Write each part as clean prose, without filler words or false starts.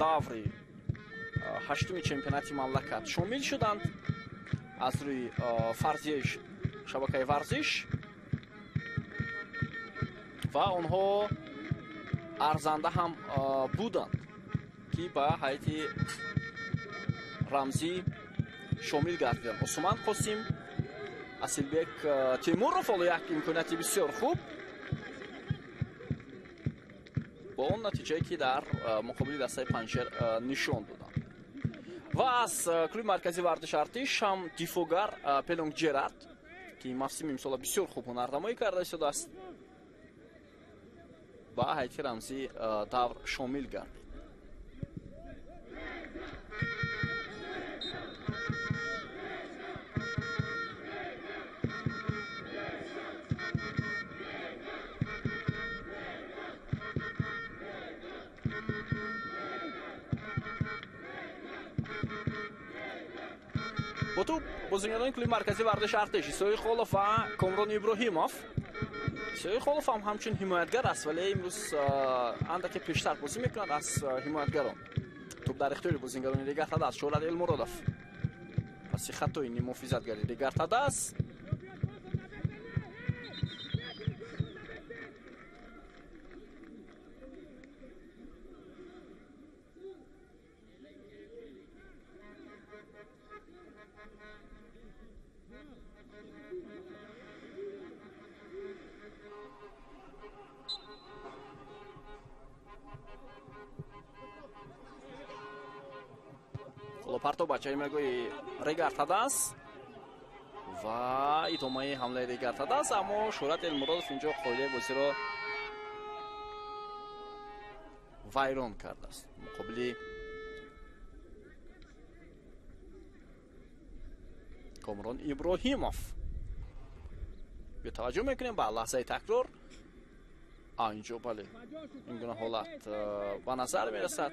даври ҳаштуми чемпионати мамлакат шомил шуданд аз рӯи фарзияи шабакаи варзиш ва онҳо арзанда ҳам буданд, ки ба ҳайати рамзӣ шомил гардиданд. Усман Қосим, Асилбек Темуров ҳоло як имконияти бисёр хуб бо он натиҷае, ки дар муқобили дастаи Панҷшер нишон доданд. Ва аз клуби марказии варзиши Артиш ҳам дифоъгар Пелонг Ҷерард, ки мавсими имсола бисёр хуб ҳунарнамоӣ карда истодааст, ба ҳайати рамзии давр шомил гардид. Бо тӯб бозигарони клуби марказии варзиши Артиш Исои Холов ва Комрон Иброҳимов. Исои Холов ҳам ҳамчун ҳимоятгар аст, вале имрӯз андаке пештар бозӣ мекунад аз ҳимоятгарон. Тӯб дар ихтиёри бозигарони Регар-ТадАЗ. Шӯҳрат Элмуродов паси хатои ниммуҳофизатгари Регар-ТадАЗ. Партоб ба ҷаримагоҳи Регар-ТадАЗ ва идомаи ҳамлаи Регар-ТадАЗ, аммо Шӯҳрат Элмуродов инҷо қоидаи бозиро вайрон кардааст муқобили Комрон Иброҳимов. Биё таваҷҷӯҳ мекунем ба лаҳзаи такрор. Инҷо бале, ин гуна ҳолат ба назар мерасад.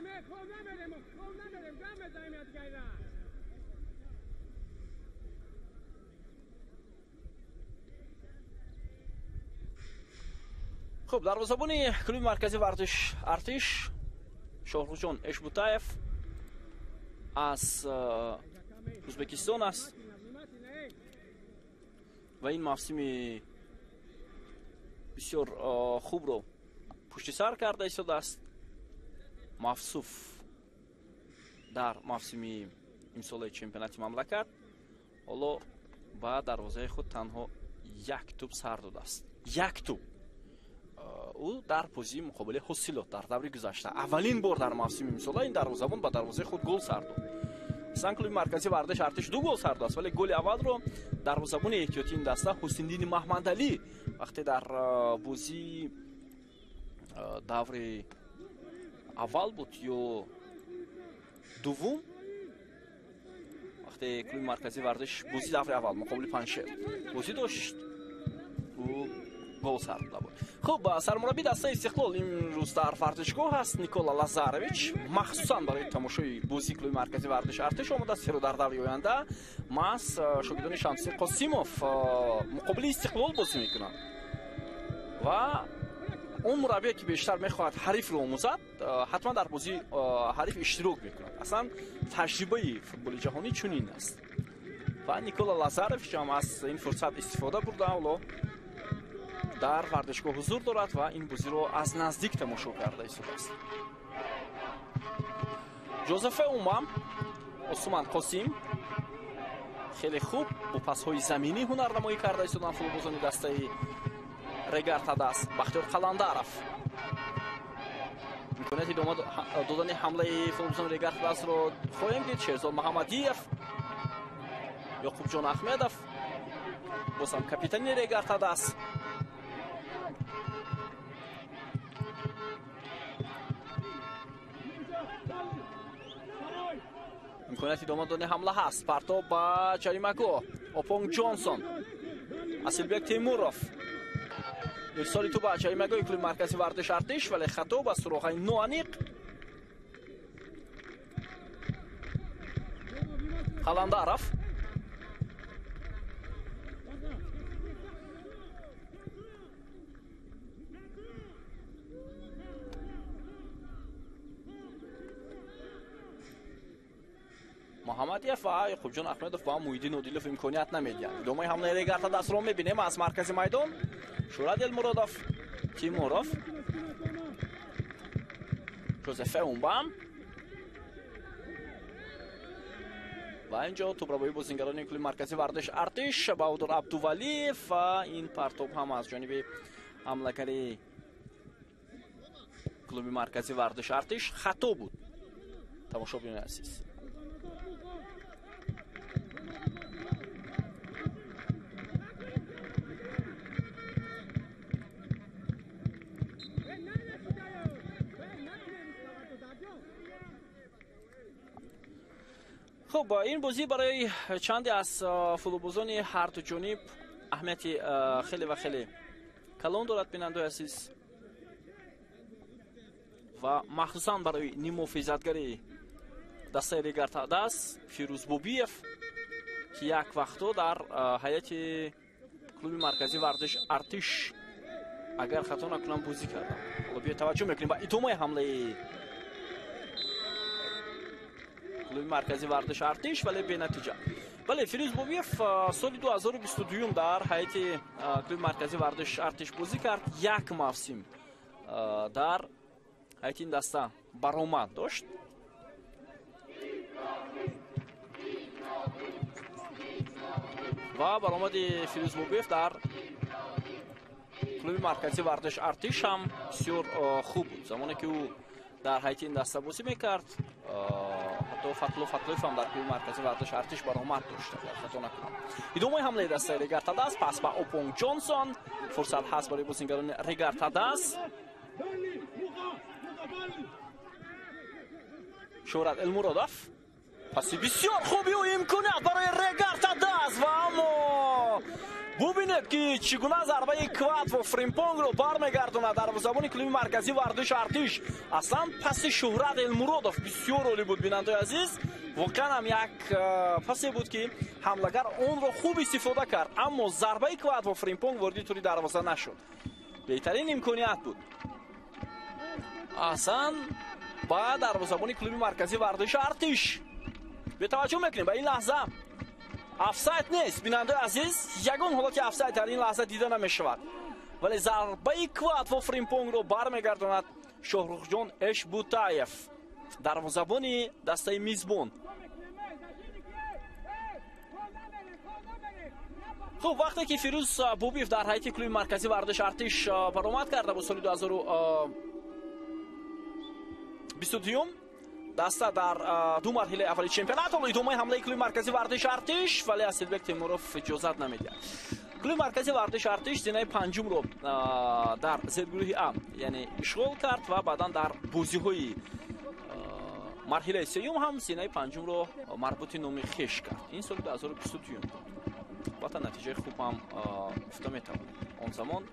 Хуб, дарвозабони клуби марказии варзиш Артиш Шоҳрухҷон Эшбутаев аз Ӯзбекистон аст ва ин мавсими бисёр хубро пушти сар карда истодааст. Мавсуф дар мавсими имсолаи чемпионати мамлакат ҳоло ба дарвозаи худ танҳо як тӯб сар додааст. Як тӯб. Ӯ дар бозии муқобили Ҳосилот дар даври гузашта аввалин бор дар мавсими имсола ин дарвозабон ба дарвозаи худ гол сар дод. Аслан клуби марказии варзиши Артиш 2 гол сар додааст, вале голи аввалро дарвозабони эҳтиётии ин даста Ҳусиндини Маҳмадалӣ вақте дар бозии даври аввал буд ё дуввум, вақте клуби марказии варзиш бозии даври аввал муқобили Панҷшер бозӣ дошт, ӯ гол сар дода буд. Хуб, сармураббии дастаи Истиқлол имрӯз дар варзишгоҳ аст Никола Лазаревич, махсусан барои тамошои бозии клуби марказии варзиши Артиш омадааст, зеро дар даври оянда маҳз шогирдони Шамсиддин Қосимов муқобили Истиқлол бозӣ мекунанд ва он мураббие, ки бештар мехоҳад ҳарифро омӯзад, ҳатман дар бозии ҳариф иштирок мекунад. Аслан таҷрибаи футболи ҷаҳонӣ чунин аст ва Никола Лазаревич ҳам аз ин фурсат истифода бурда, ҳоло дар варзишгоҳ ҳузур дорад ва ин бозиро аз наздик тамошо карда истодааст. Ҷозефе Умам, Усман Қосим хеле хуб бо пасҳои заминӣ ҳунарнамоӣ карда истоданд футболбозони дастаи Регар-ТадАЗ. Бахтиёр Қаландаров имконияти идома додани ҳамлаи футболбозони Регар-ТадАЗро хоҳем дид. Шерзод Муҳаммадиев, Ёқубҷон Аҳмедов, боз ҳам капитани Регар-ТадАЗ. Имконияти идома додани ҳамла ҳаст. Партоб ба ҷаримагоҳ. Опонг Ҷонсон, Асилбек Темуров. Ирсоли тӯб ба ҷаримагоҳи клуби марказии варзиши Артиш, вале хато ба суроғаи ноаниқ. Қаландаров Муҳаммадиев ва Яқубҷон Аҳмедов ба Муҳиддин Одилов имконият намедиҳанд. Идомаи ҳамлаи Регар-ТадАЗро мебинем аз маркази майдон. Шӯрат Элмуродов, Тимуров, Жозеф Умбам ва инҷо тӯбрабои бозингарони клуби маркази варзиш Артиш Баҳодур Абдувалиев ва ин партоб ҳам аз ҷониби ҳамлагари клуби маркази варзиш Артиш хато буд. Тамошобинони азиз, хуб, ин бозӣ барои чанде аз футболбозони ҳарду ҷониб аҳамияти хеле ва хеле калон дорад, бинандаи азиз, ва махсусан барои ниммуҳофизатгари дастаи Регар-ТадАЗ Фирӯз Бобиев, ки як вақтҳо дар ҳайати клуби марказии варзиш Артиш, агар хато накунам, бозӣ кардам. Ҳоло биё таваҷҷӯҳ мекунем ба идомаи ҳамлаи клуби марказии варзиш Артиш, вале бенатиҷа. Бале, Фирӯз Бобиев соли 2022 дар ҳайати клуби марказии варзиш Артиш бозӣ кард. Як мавсим дар ҳайати ин даста баромад дошт. Ва баромади Фирӯз Бобиев дар клуби марказии варзиш Артиш ҳам бисёр хуб буд. Замоне ки ӯ дар ҳайати ин даста бозӣ мекард, ҳатто Фатлу Фатлуев ҳам дар клуби марказии варзиш Артиш баромад дошт, агар хато накунам. Идомаи ҳамлаи дастаи Регар-ТадАЗ, пас ба Опонг Ҷонсон. Фурсат ҳаст барои бозингарони Регар-ТадАЗ. Шӯҳрат Элмуродов, паси бисёр хуби ӯ, имконият барои Регар-ТадАЗ, ва аммо бубинед ки чӣ гуна зарбаи Кватво Фримпонгро бармегардонад дарвозабони клуби марказии варзиш Артиш. Аслан паси Шӯҳрат Элмуродов бисёр олӣ буд, бинандаи азиз. Воқеан ҳам як пасе буд, ки ҳамлагар онро хуб истифода кард, аммо зарбаи Кватво Фримпонг вориди тури дарвоза нашуд. Беҳтарин имконият буд аҳсан ба дарвозабони клуби марказии варзиши Артиш. Бетаваҷҷӯҳ мекунем ба ин лаҳза, офсайд нест, бинандаи азиз, ягон ҳолати офсайд дар ин лаҳза дида намешавад, вале зарбаи Кватво Фримпонгро бармегардонад Шоҳрухҷон Эшбутаев, дарвозабони дастаи мизбон. Хуб, вақте ки Фирӯз Бобиев дар ҳайати клуби марказии варзиши Артиш баромад карда буд соли 2022, даста дар ду марҳилаи аввали чемпионат. Ҳоло идомаи ҳамлаи клуби марказии варзиши Артиш, вале Асилбек Темуров иҷозат намедиҳад. Клуби марказии варзиши Артиш зинаи панҷумро дар зергурӯҳи А, яъне ишғол кард, ва баъдан дар бозиҳои марҳилаи сеюм ҳам зинаи панҷумро марбути номи хеш кард. Ин соли 2022 буд. Албатта натиҷаи хуб ҳам гуфта метавонем. Он замон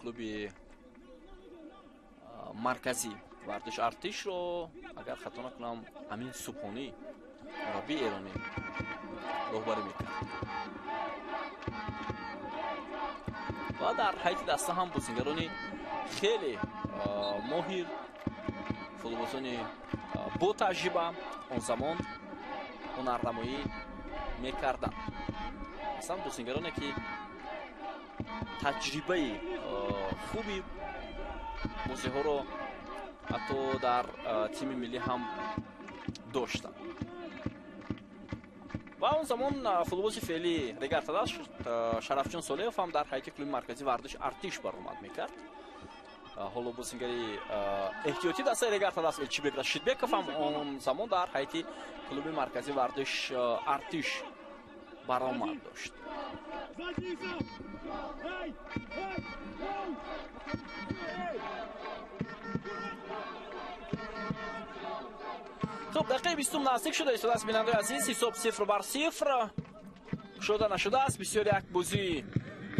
клуби марказӣ варзиш Артишро, агар хато накунам, Амин Субҳонӣ, мураббии эронӣ, роҳбарӣ мекард. Ва дар ҳайати даста ҳам бозингарони хеле моҳир, футболбозони бо таҷриба он замон ҳунарнамоӣ мекарданд. Аслан бозингароне ки таҷрибаи хуби бозиҳоро ҳатто дар тими миллӣ ҳам доштанд. Ва он замон футболбози феълии Регар-ТадАЗ Шарафҷон Солеҳов ҳам дар ҳайати клуби марказии варзиш Артиш баромад мекард. Ҳоло бозингари эҳтиётӣ дастаи Регар-ТадАЗ Элчибек Рашидбеков ҳам он замон дар ҳайати клуби марказии варзиш Артиш баромад дошт. Хуб, дақиқаи бистум наздик шуда истодааст, бинандаи азиз. Ҳисоб 0-0 шуда нашудааст. Бисёр як бозии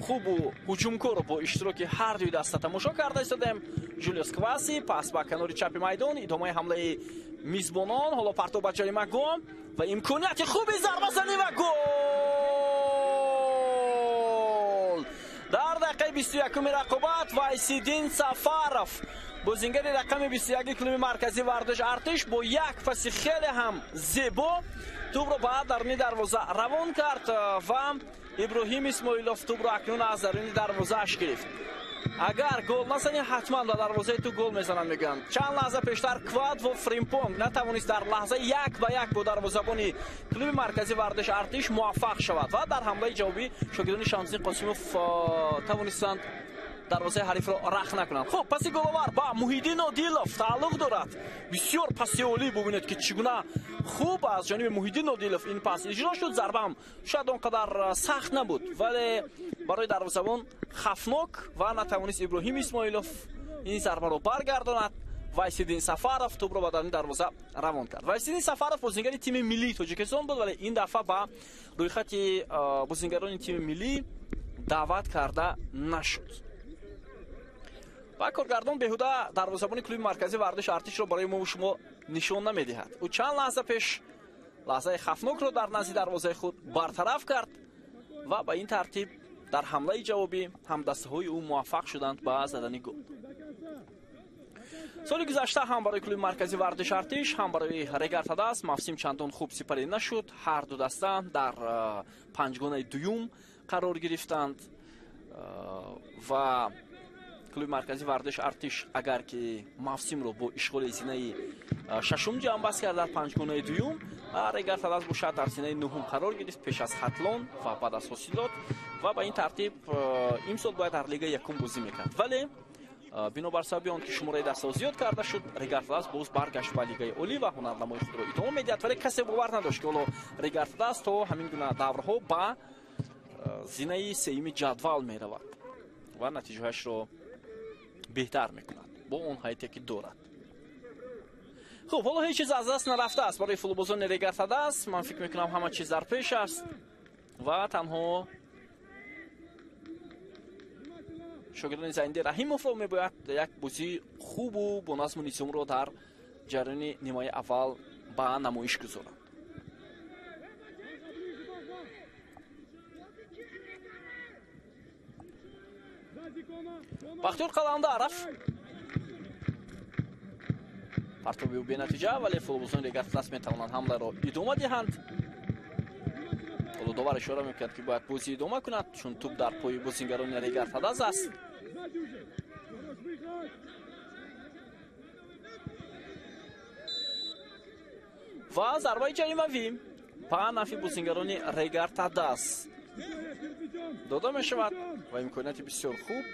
хубу ҳуҷумкорро бо иштироки ҳар дуи даста тамошо карда истодаем. Жулиус Кваси пас ба канори чапи майдон, идомаи ҳамлаи мизбонон. Ҳоло партоб ба ҷаримагоҳ ва имконияти хуби зарбазанӣ ва гол! Дар дақиқаи 21-уми рақобат Вайсиддин Сафаров Бозингари рақами 21 клуби марказии варзиш Артиш бо як паси хеле ҳам зебо тӯбро ба даруни дарвоза равон кард ва Иброҳим Исмоилов тӯбро акнун аз даруни дарвозааш гирифт. Агар гол назанӣ, ҳатман ба дарвозаи ту гол мезананд, мегӯянд. Чанд лаҳза пештар Квадво Фримпонг натавонист дар лаҳзаи як ба як бо дарвозабони клуби марказии варзиш Артиш муваффақ шавад ва дар ҳамлаи ҷавобӣ шогирдони Шамсиддин Қосимов тавонистанд дарвозаи ҳарифро рах накунанд. Хуб, паси головар ба Муҳиддин Одилов тааллуқ дорад. Бисёр паси олӣ, бубинед ки чӣ гуна хуб аз ҷониби Муҳиддин Одилов ин пас иҷро шуд. Зарба ҳам шояд он қадар сахт набуд, вале барои дарвозабон хафнок ва натавонист Иброҳим Исмоилов ин зарбаро баргардонад. Вайсиддин Сафаров тӯбро ба даруни дарвоза равон кард. Вайсиддин Сафаров бозингари тими миллии Тоҷикистон буд, вале ин дафъа ба рӯйхати бозингарони тими миллӣ даъват карда нашуд. Ва коргардон беҳуда дарвозабони клуби марказии варзиш Артишро барои мо шумо нишон намедиҳад. Ӯ чанд лаҳза пеш лаҳзаи хафнокро дар назди дарвозаи худ бартараф кард ва ба ин тартиб дар ҳамлаи ҷавобӣ ҳамдастаҳои ӯ муваффақ шуданд ба задани гол. Соли гузашта ҳам барои клуби марказии варзиш Артиш, ҳам барои Регар-ТадАЗ мавсим чандон хуб сипарӣ нашуд. Ҳар ду даста дар панҷгонаи дуюм қарор гирифтанд ва клуби марказии варзиш Артиш агар ки мавсимро бо ишғоли зинаи шашум ҷамъбаст кард дар панҷгонаи дуюм, Регар-ТадАЗ бошад дар зинаи нуҳум қарор гирифт пеш аз Хатлон ва баъд аз Ҳосилот ва ба ин тартиб имсол бояд дар лигаи якум бозӣ мекард. Вале бинобар сабаби он ки шумораи дастаҳо зиёд карда шуд, Регар-ТадАЗ боз баргашт ба лигаи олӣ ва ҳунарнамои худро идома медиҳад. Вале касе бовар надошт, ки ҳоло Регар-ТадАЗ то ҳамин гуна даврҳо ба зинаи сеюми ҷадвал меравад ва натиҷаҳояшро беҳтар мекунад бо он ҳайате ки дорад. Хуб, ҳоло ҳеҷ чиз аз даст нарафтааст барои футболбозони Регар-ТадАЗ. Ман фикр мекунам ҳама чиз дар пеш аст ва танҳо шогирдони Зайниддин Раҳимовро мебояд як бозии хубу бо назму низомро дар ҷараёни нимаи аввал ба намоиш гузоранд. Бахтиёр Қаландаров партоби ӯ бенатиҷа, вале футболбозони Регар-ТадАЗ метавонанд ҳамларо идома диҳанд. Ҳоло довар ишора мекунад, ки бояд бозӣ идома кунад, чун тӯб дар пои бозингарони Регар-ТадАЗ аст. Ва зарбаи ҷаримавӣ ба нафи бозингарони Регар-ТадАЗ дода мешавад ва имконияти бисёр хуб.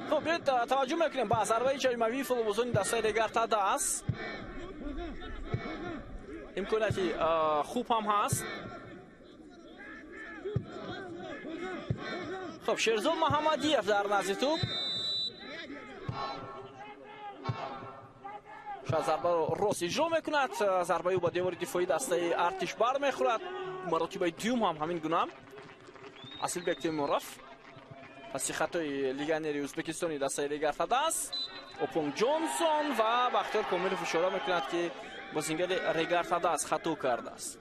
Хуб, биёед таваҷҷӯҳ мекунем ба зарбаи ҷаримавии футболбозони дастаи Регар-ТадАЗ. Имконияти хуб ҳам ҳаст. Хуб, Шерзод Муҳаммадиев дар назди тӯб шояд зарбаро рост иҷро мекунад. Зарбаи ӯ ба девори дифоии дастаи Артиш бармехӯрад. Маротибаи дуюм ҳам ҳамин гуна. Асилбек Темуров паси хатои легионери ӯзбекистони дастаи Регар-ТадАЗ Опонг Ҷонсон ва Бахтиёр Комилов ишора мекунад, ки бозингари Регар-ТадАЗ хато кардааст.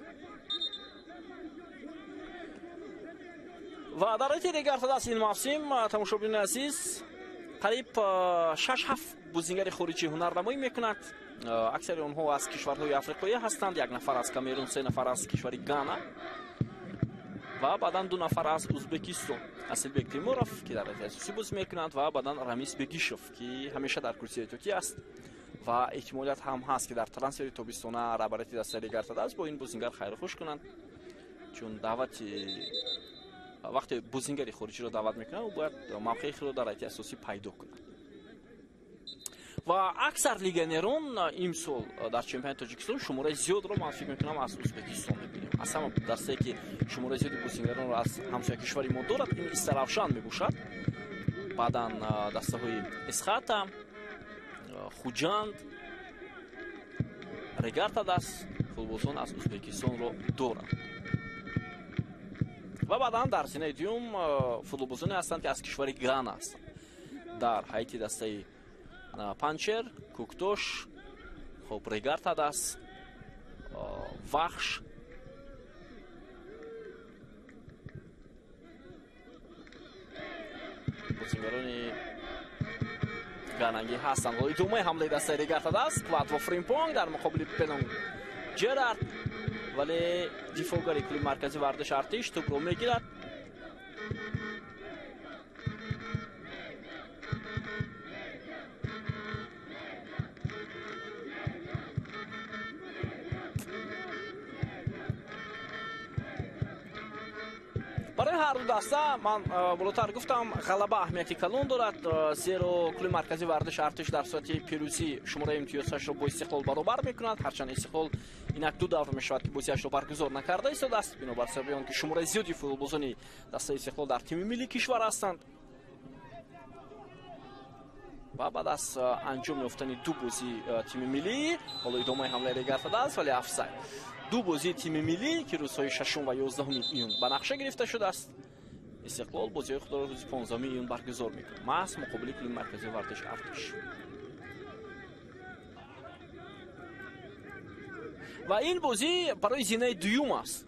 Ва дар ҳайати Регар-ТадАЗ ин мавсим, тамошобинони азиз, қариб 6-7 бозингари хориҷӣ ҳунарнамоӣ мекунад. Аксари онҳо аз кишварҳои африқоӣ ҳастанд. Як нафар аз Камерун, 3 нафар аз кишвари Гана ва баъдан 2 нафар аз Ӯзбекистон. Асилбек Темуров, ки дар ҳайати асосӣ бозӣ мекунад, ва баъдан Рамис Бегишов, ки ҳамеша дар курсии эҳтиётӣ аст ва эҳтимолият ҳам ҳаст, ки дар трансфери тобистона раҳбарияти дастаи Регар-ТадАЗ бо ин бозингар хайрухуш кунанд, чун даъвати вақте бозингари хориҷиро даъват мекунанд, ӯ бояд мавқеи худро дар ҳайати асосӣ пайдо кунад. Ва аксар легионерон имсол дар чемпионати Тоҷикистон шумораи зиёдро ман фикр мекунам аз Ӯзбекистон мебинем. Аз ҳама дастае ки шумораи зиёди бозигаронро аз ҳамсоя кишвари мо дорад, ин Истаравшан мебошад. Баъдан дастаҳои Эсхата, Хуҷанд, Регар-ТадАЗ футболбозон аз Ӯзбекистонро доранд. Ва баъдан дар зинаи дуюм футболбозоне ҳастанд, ки аз кишвари Гана ҳастанд. Дар ҳайати дастаи Панчер, Куктош, хоб Регар-ТадАЗ, Вахш, бозигарони ганангӣ ҳастанд. Идомаи ҳамлаи дастаи Регар-ТадАЗ, Квадво Фримпонг дар муқобили Пенонг Ҷерард, вале дифоъгари клуби марказии варзиши Артиш тӯпро мегирад. Барои ҳар ду даста ман болотар гуфтам, ғалаба аҳамияти калон дорад, зеро клуби марказии варзиши Артиш дар сурати пирӯзӣ шумораи имтиёзҳояшро бо Истиқлол баробар мекунад. Ҳарчанд Истиқлол инак ду давр мешавад ки бозиашро баргузор накарда истодааст, бинобар сабаби он ки шумораи зиёди футболбозони дастаи Истиқлол дар тими миллии кишвар ҳастанд. Ва баъд аз анҷом ёфтани ду бозии тими миллӣ, ҳоло идомаи ҳамлаи Регар-ТадАЗ, вале офсайд. Ду бозии тими миллӣ, ки рӯзҳои 6 ва 11 июн ба нақша гирифта шудааст, Истиқлол бозиҳои худро рӯзи 15 июн баргузор мекунад, маҳз муқобили клуби марказии варзиши Артиш. Ва ин бозӣ барои зинаи дуюм аст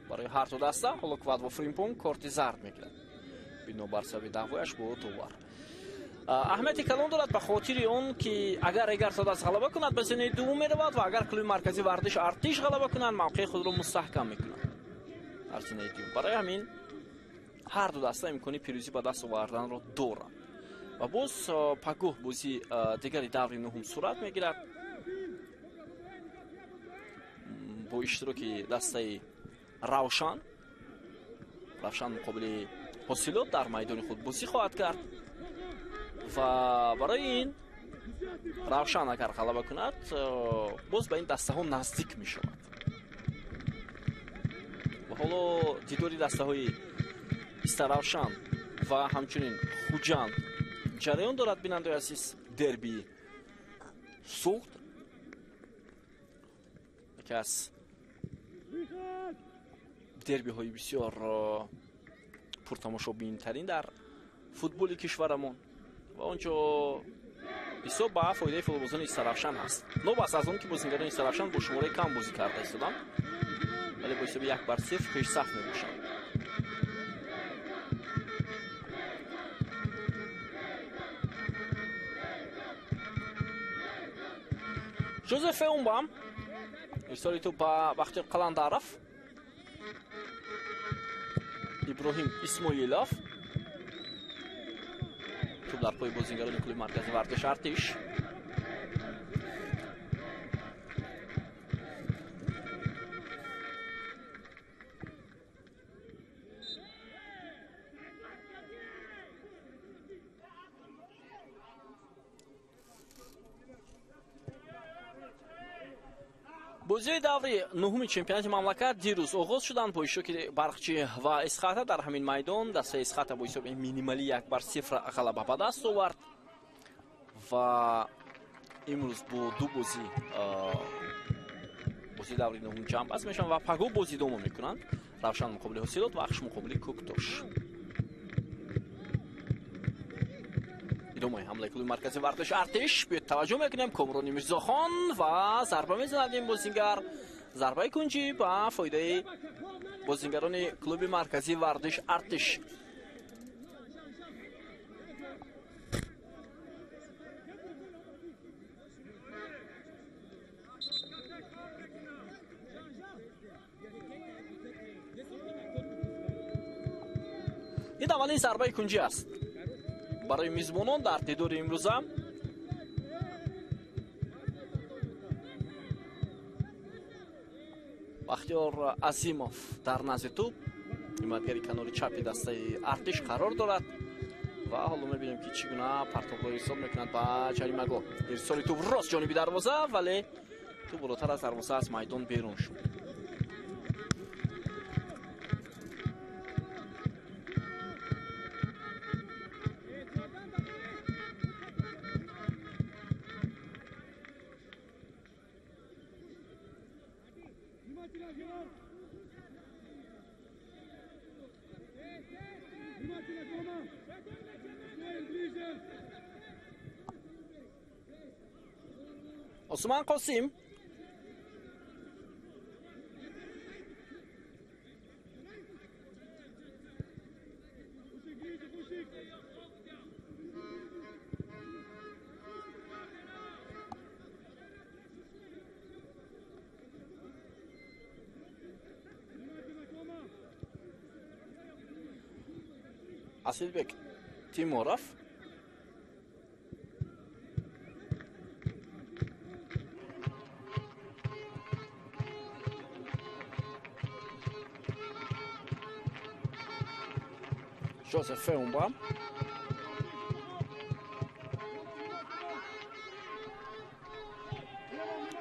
барои ҳар ду даста. Ҳоло Квадво Фримпонг корти зард мегирад бинобар сабаби даъвояш бо довар. Аҳамияти калон дорад ба хотири он ки агар Регар-ТадАЗ ғалаба кунад, ба зинаи дуввум меравад, ва агар клуби марказии варзиши Артиш ғалаба кунад, мавқеи худро мустаҳкам мекунад дар зинаи дуюм. Барои ҳамин ҳар ду даста имкони пирӯзӣ ба даст оварданро доранд. Ва боз пагоҳ бозии дигари даври нуҳум сурат мегирад бо иштироки дастаи Равшан. Равшан муқобили Ҳосилот дар майдони худ бозӣ хоҳад кард. Ва барои ин Равшан агар ғалаба кунад, боз ба ин дастаҳо наздик мешавад. Ва ҳоло дидори дастаҳои Истаравшан ва ҳамчунин Хуҷанд ҷараён дорад. Бинандаи азиз, дерби Суғд яке аз дербиҳои бисёр пуртамошобинтарин дар футболи кишварамон, ва онҷо ҳисоб ба фоидаи футболбозони Истаравшан ҳаст. Новобаста аз он ки бозигарони Истаравшан бо шумораи кам бозӣ карда истоданд, вале бо ҳисоби 1-0 пешсаф мебошанд. Жозеф Эумбам ирсоли тӯп ба Бахтиёр Қаландаров, Иброҳим Исмоилов, тӯп дар пои бозигарони клуби марказии варзиши Артиш. Бозиҳои даври нуҳуми чемпионати мамлакат дирӯз оғоз шуданд бо иштироки Барқчӣ ва Эсхата дар ҳамин майдон. Дастаи Эсхата бо ҳисоби минималӣ 1-0 ғалаба ба даст овард ва имрӯз бо ду бозӣ бозии даври нуҳум ҷамъбаст мешаванд ва пагоҳ бозӣ идома мекунанд. Равшан муқобили Ҳосилот ва Вахш муқобили Куктош. Идомаи ҳамлаи клуби марказии варзиши Артиш. Биёед таваҷҷӯҳ мекунем, Комрони Мирзохон ва зарба мезанад ин бозингар. Зарбаи кунҷӣ ба фоидаи бозингарони клуби марказии варзиши Артиш. Ин аввалин зарбаи кунҷӣ аст барои мизбонон дар дидори имрӯза. Бахтиёр Азимов дар назди тӯп, ҳимоятгари канори чапи дастаи Артиш қарор дорад Ва ҳоло мебинем, ки чӣ гуна партобро ирсол мекунад ба ҷаримагоҳ. Ирсоли тӯб рост ҷониби дарвоза, вале тӯб болотар аз дарвоза аз майдон берун шуд. Осман Қосим Асилбек Тимуров Josef Feumba.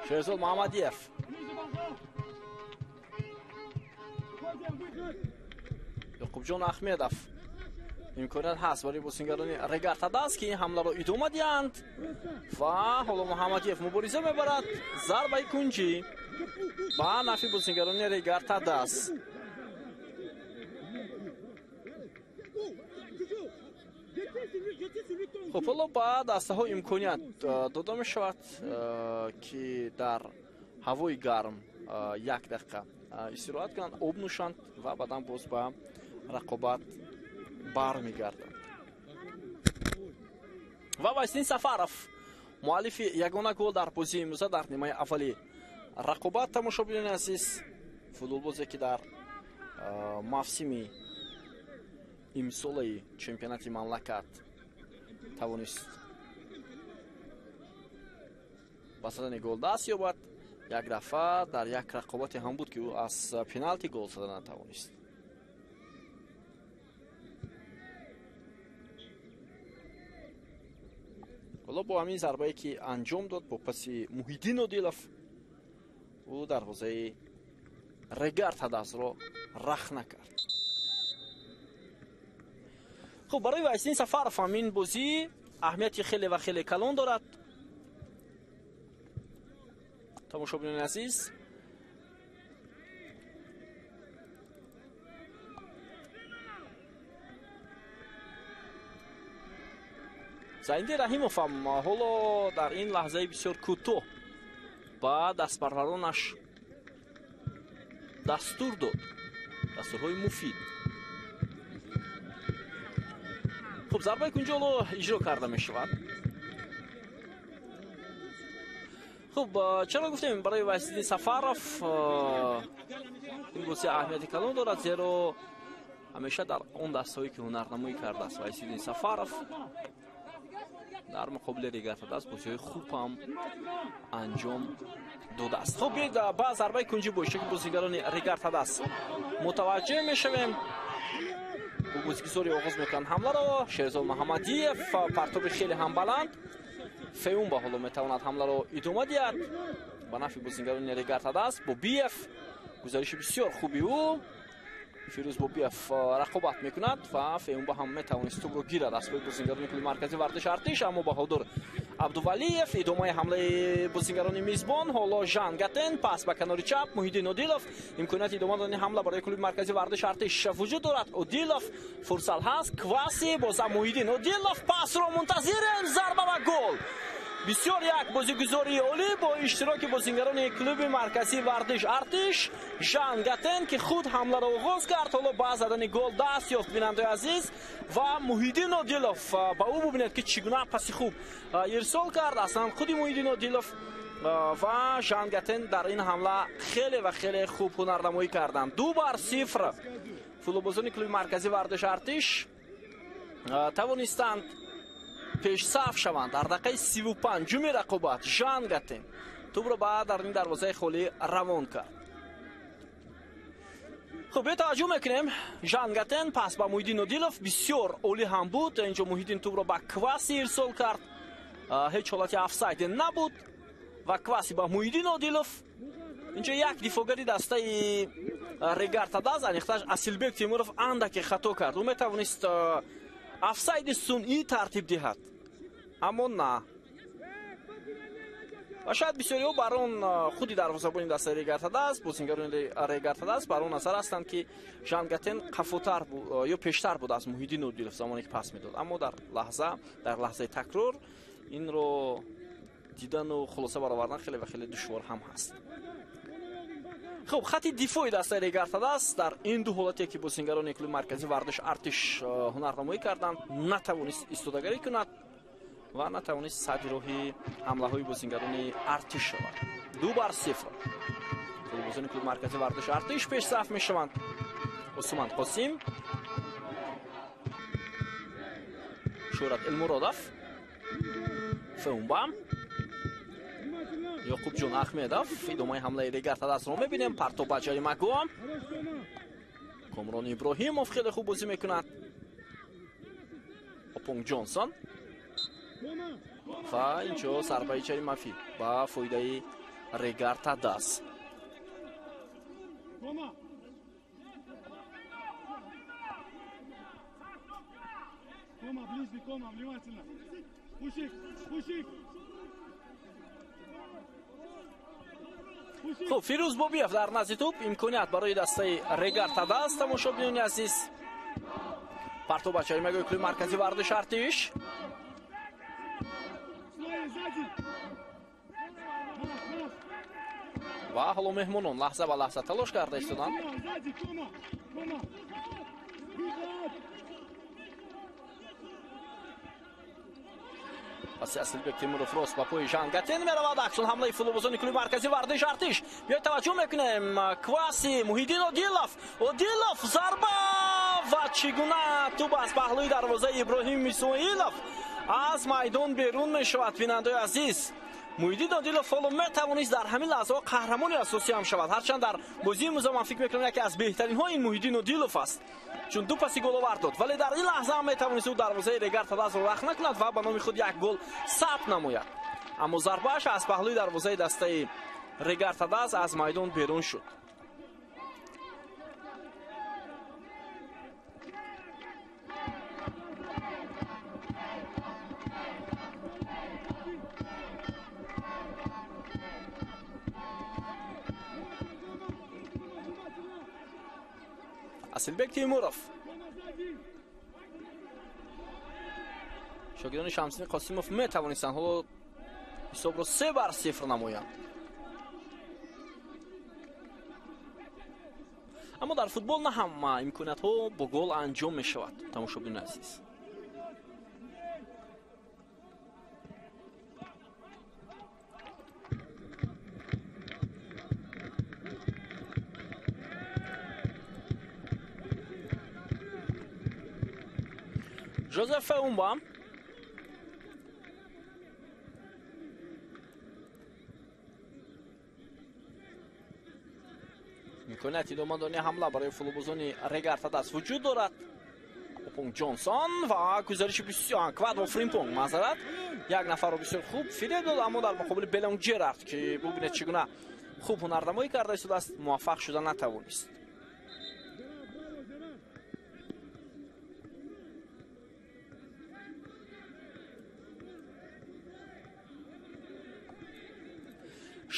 Шерзод Муҳаммадиев. Ёқубҷон Ахмедов. Имконият ҳаст барои бозингарони Регар Тадас, ки ин ҳамларо идома диҳанд. Ва ҳоло Муҳаммадиев мубориза мебарад. Зарбаи кунҷӣ ба нафи бозингарони Регар Тадас. Хуб, ҳоло ба дастаҳо имконият дода мешавад, ки дар ҳавои гарм як дақиқа истироҳат кунанд, об нӯшанд ва баъдан боз ба рақобат бармегарданд. Ва Вайсин Сафаров, муаллифи ягона гол дар бозии имрӯза дар нимаи аввали рақобат. Тамошобинони азиз, футболбозе, ки дар мавсими имсолаи чемпионати мамлакат тавонист ба задани гол даст ёбад, як дафъа дар як рақобате ҳам буд, ки ӯ аз пеналти гол зада натавонист. Ҳоло бо ҳамин зарбае, ки анҷом дод бо паси Муҳиддин Одилов, ӯ дарвозаи Регар Тадасро рахна кард. Хуб, барои Вайсин Сафаров ҳам ин бозӣ аҳамияти хеле ва хеле калон дорад. Тамошобинони азиз, Зайниддин Раҳимов ҳам ҳоло дар ин лаҳзаи бисёр кӯтоҳ ба дастпарваронаш дастур дод, дастурҳои муфид. Хуб, зарбаи кунҷи ҳоло иҷро карда мешавад. Хуб, чаро гуфтем барои Вайсиддин Сафаров ин бозӣ аҳамияти калон дорад, зеро ҳамеша дар он дастҳое, ки ҳунарнамоӣ кардааст Вайсиддин Сафаров дар муқобили Регар Тадас, бозиҳои хуб ҳам анҷом додааст. Хуб, биёед ба зарбаи кунҷӣ бо иштироки бозигарони Регар Тадас мутаваҷҷеҳ мешавем. Бо бозигузорӣ оғоз мекунанд ҳамларо. Шерзод Муҳаммадиев, партоби хеле ҳам баланд. Феумба ҳоло метавонад ҳамларо идома диҳад ба нафи бозингарони Регар Тадас. Бобиев, гузариши бисёр хуби ӯ. Фирӯз Бобиев рақобат мекунад ва Феумба ҳам метавонист тӯбро гирад аз пои бозингарони клуби марказии варзиши Артиш, аммо Баҳодур Абдувалиев. Идомаи ҳамлаи бозингарони мизбон. Ҳоло Жан Гатен, пас ба канори чап Муҳиддин Одилов. Имконияти идома додани ҳамла барои клуби марказии варзиши Артиш вуҷуд дорад. Одилов, фурсат ҳаст, Кваси, бозам Муҳиддин Одилов, пасро мунтазирем, зарба ва гол. Бисёр як бозигузории олӣ бо иштироки бозингарони клуби марказии варзиш Артиш. Жан Гатен, ки худ ҳамларо оғоз кард, ҳоло ба задани гол даст ёфт, бинандаи азиз. Ва Муҳиддин Одилов, ба ӯ бубинед, ки чӣ гуна паси хуб ирсол кард. Аслан худи Муҳиддин Одилов ва Жан Гатен дар ин ҳамла хеле ва хеле хуб ҳунарнамоӣ карданд. 2-0 футболбозони клуби марказии варзиши Артиш тавонистанд пешсаф шаванд. Дар дақиқаи 35-уми рақобат Жан Гатен тӯбро ба даруни дарвозаи холӣ равон кард. Хуб, бетаваҷҷӯҳ мекунем. Жан Гатен пас ба Муҳиддин Одилов бисёр олӣ ҳам буд. Инҷо Муҳиддин тӯбро ба Кваси ирсол кард. Ҳеҷ ҳолати офсайде набуд ва Кваси ба Муҳиддин Одилов. Инҷо як дифоъгари дастаи Регар Тадаз, аниқташ Асилбек Темуров андаке хато кард. Ӯ метавонист офсайди сунъӣ тартиб диҳад, аммо на. Ва шояд бисёриҳо бар он худи дарвозабони дастаи Регар Тадаз, бозингарони Регар Тадаз бар он назар ҳастанд, ки Жан Гатен қафотар ё пештар буд аз Муҳиддин Одилов замоне ки пас медод. Аммо дар лаҳзаи такрор инро дидану хулоса баровардан хеле ва хеле душвор ҳам ҳаст. Хуб, хати дифои дастаи Регар Тадаз дар ин ду ҳолате ки бозингарони клуби марказии варзиш Артиш ҳунарнамоӣ карданд, натавонист истодагарӣ кунад ва натавонист сади роҳи ҳамлаҳои бозингарони Артиш шавад. 2-0. Бозингарони клуби марказии варзиш Артиш пешсаф мешаванд. Усман Қосим, Шӯрат Элмуродов, Феумба, Ёқубҷон Ахмедов. Идомаи ҳамлаи Регар Тадазро мебинем. Партоб ба ҷаримагоҳ. Комрон Иброҳимов хеле хуб бозӣ мекунад. Опонг Ҷонсон ва инҷо зарбаи ҷаримафӣ ба фоидаи Регар Тадаз. Хуб, Фирӯз Бобиев дар назди тӯб, имконият барои дастаи Регар Тадаз. Тамошобинони азиз, партоб ба ҷаримагоҳи клуби марказии варзиш Артиш. Ва ҳоло меҳмонон лаҳза ба лаҳза талош карда истоданд. Паси Асилбек Темуров рост ба пои Жан Гатен меравад. Аксун ҳамлаи футболбозони клуби марказии варзиш Артиш. Биёед таваҷҷӯҳ мекунем. Кваси, Муҳиддин Одилов, Одилов зарба ва чӣ гуна тӯб аз паҳлӯи дарвозаи Иброҳим Исмоилов аз майдон берун мешавад. Бинандаои азиз, Муҳиддин Одилов ҳоло метавонист дар ҳамин лаҳзаҳо қаҳрамони асосӣ ҳам шавад. Ҳарчанд дар бозии имрӯза ман фикр мекунам яке аз беҳтаринҳо ин Муҳиддин Одилов аст, чун ду паси головар дод, вале дар ин лаҳза ҳам метавонист ӯ дарвозаи Регар Тадазро рахт накунад ва ба номи худ як гол сабт намояд. Аммо зарбааш аз паҳлӯи дарвозаи дастаи Регар Тадаз аз майдон берун шуд. Асилбек Темуров, шогирдони Шамсиддин Қосимов метавонистанд ҳоло ҳисобро 3-0 намоянд, аммо дар футбол на ҳама имкониятҳо бо гол анҷом мешавад. Тамошобинони азиз, Жозеф Феумба, имконияти идома додани ҳамла барои футболбозони Регар Тадаз вуҷуд дорад. Опонг Ҷонсон ва гузариши бисёр Квадро Фримпонг, маъзарат, як нафарро бисёр хуб фиреб дод, аммо дар муқобили Белонг Ҷерард, ки бубинед чӣ гуна хуб ҳунарнамоӣ карда истодааст, муваффақ шуда натавонист.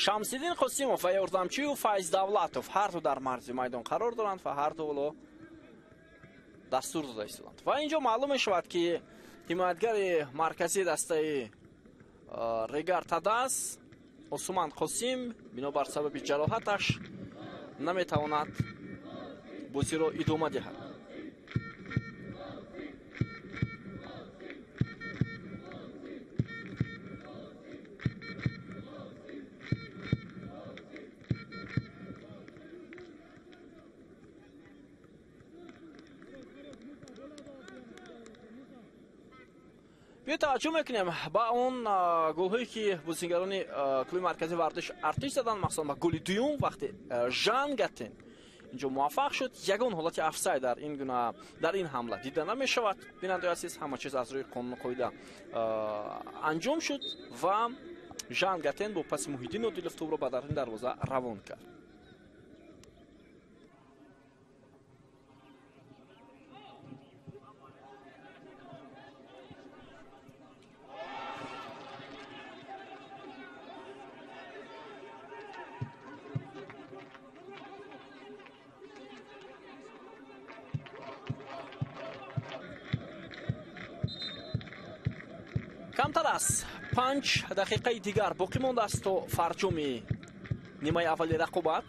Шамсиддин Қосимов ва ёрдамчию Файз Давлатов ҳар ду дар марзи майдон қарор доранд ва ҳар ду ҳоло дастур дода истоданд. Ва инҷо маълум мешавад, ки ҳимоятгари марказии дастаи Регар Тадаз Усман Қосим бинобар сабаби ҷароҳаташ наметавонад бозиро идома диҳад. Биё таваҷҷӯҳ мекунем ба он голҳое ки бозингарони клуби марказии варзиш Артиш заданд, махсусан ба голи дуюм вақте Жан Гатен Инҷо муваффақ шуд. Ягон ҳолати офсайд дар ин гуна дар ин ҳамла дида намешавад. Бинандаи азиз, ҳама чиз аз рӯи қонуну қоида анҷом шуд ва Жан Гатен бо паси Муҳиддин Одилов тӯбро ба даруни дарвоза равон кард. Камтар аз 5 дақиқаи дигар боқӣ мондааст то фарҷоми нимаи аввали рақобат.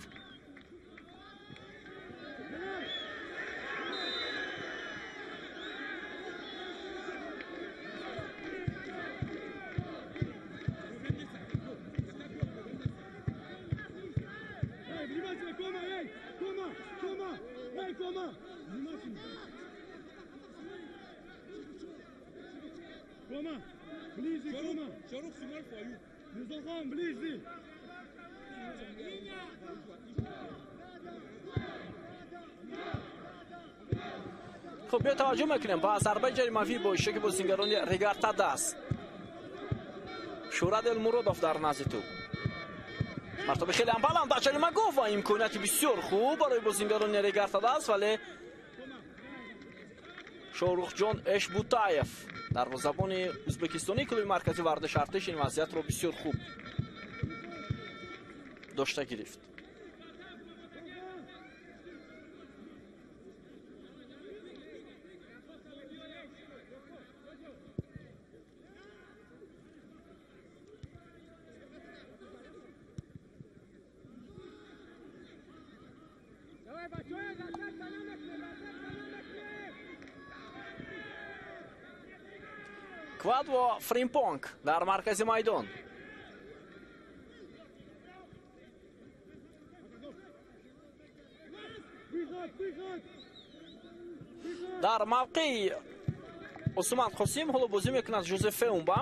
Хуб, биё таваҷҷӯҳ мекунем ба зарбаи ҷаримавӣ бо иштироки бозингарони Регар-ТадАЗ. Шӯҳрат Элмуродов дар назди тӯб. Мартоби хеле ҳам баланд ба ҷарима гоҳ ва имконияти бисёр хуб барои бозингарони Регар-ТадАЗ, вале Шоҳрухҷон Эшбутаев, дарвозабони ӯзбекистонии клуби марказии варзиши Артиш, ин вазъиятро бисёр хуб дошта гирифт. Квадво Фримпонг дар маркази майдон. Дар мавқеи Усман Қосим ҳоло бозӣ мекунад Жозеф Феумба.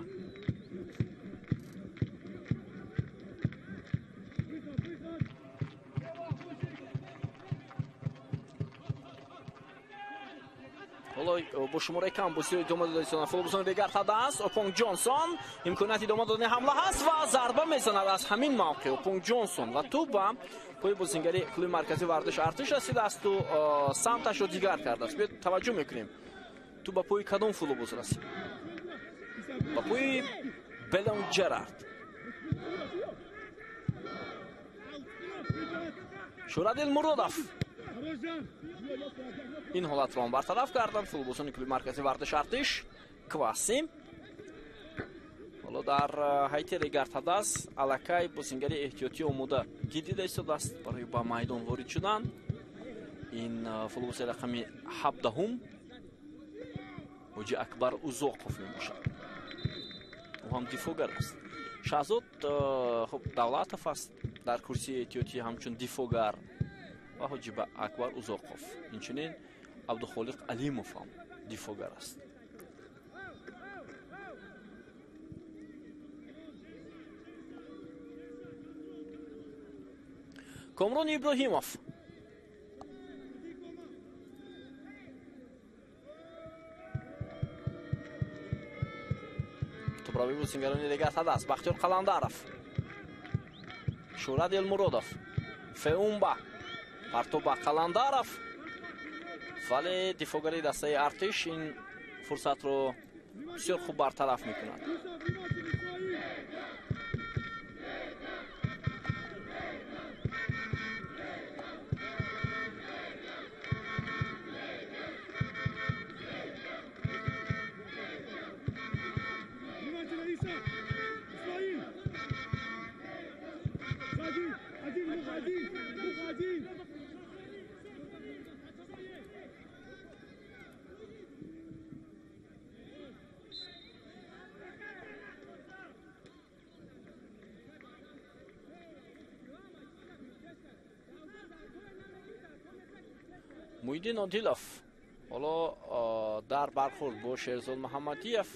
Ҳоло бо шумораи кам бозиро идома дода истоданд футболбозони Регар-ТадАЗ. Опонг Ҷонсон имконияти идома додани ҳамла ҳаст ва зарба мезанад аз ҳамин мавқеъ Опонг Ҷонсон ва тӯб ба пои бозингари клуби марказии варзиши Артиш расидааст ӯ самташро дигар кардааст. Биёед таваҷҷӯҳ мекунем, тӯб ба пои кадом футболбоз расид? Ба пои Белонг Ҷерард. Шӯҳрат Элмуродов ин ҳолатро ҳам бартараф карданд футболбозони клуби марказии варзиши Артиш. Кваси ҳоло дар ҳайати Регар-ТадАЗ аллакай бозингари эҳтиётӣ омода гирдида истодааст барои ба майдон ворид шудан. Ин футболбози рақами 17-ум Ҳоҷи Акбар Узоқов мебошад. Ӯ ҳам дифогар аст. Шаҳзод хуб Давлатов аст дар курсии эҳтиётӣ ҳамчун дифогар ва Ҳоҷи Акбар Узоқов. Инчунин Абдухолиқ Алимов ҳам дифогар аст. Комрон Иброҳимов тӯбравии бозингарони Регар-ТадАЗ. Бахтиёр Қаландаров, Шӯҳрат Элмуродов, Феумба, партоб ба Қаландаров, вале дифогари дастаи Артиш ин фурсатро бисёр хуб бартараф мекунад. Муҳиддин Одилов ҳоло дар бархӯрд бо Шерзод Муҳаммадиев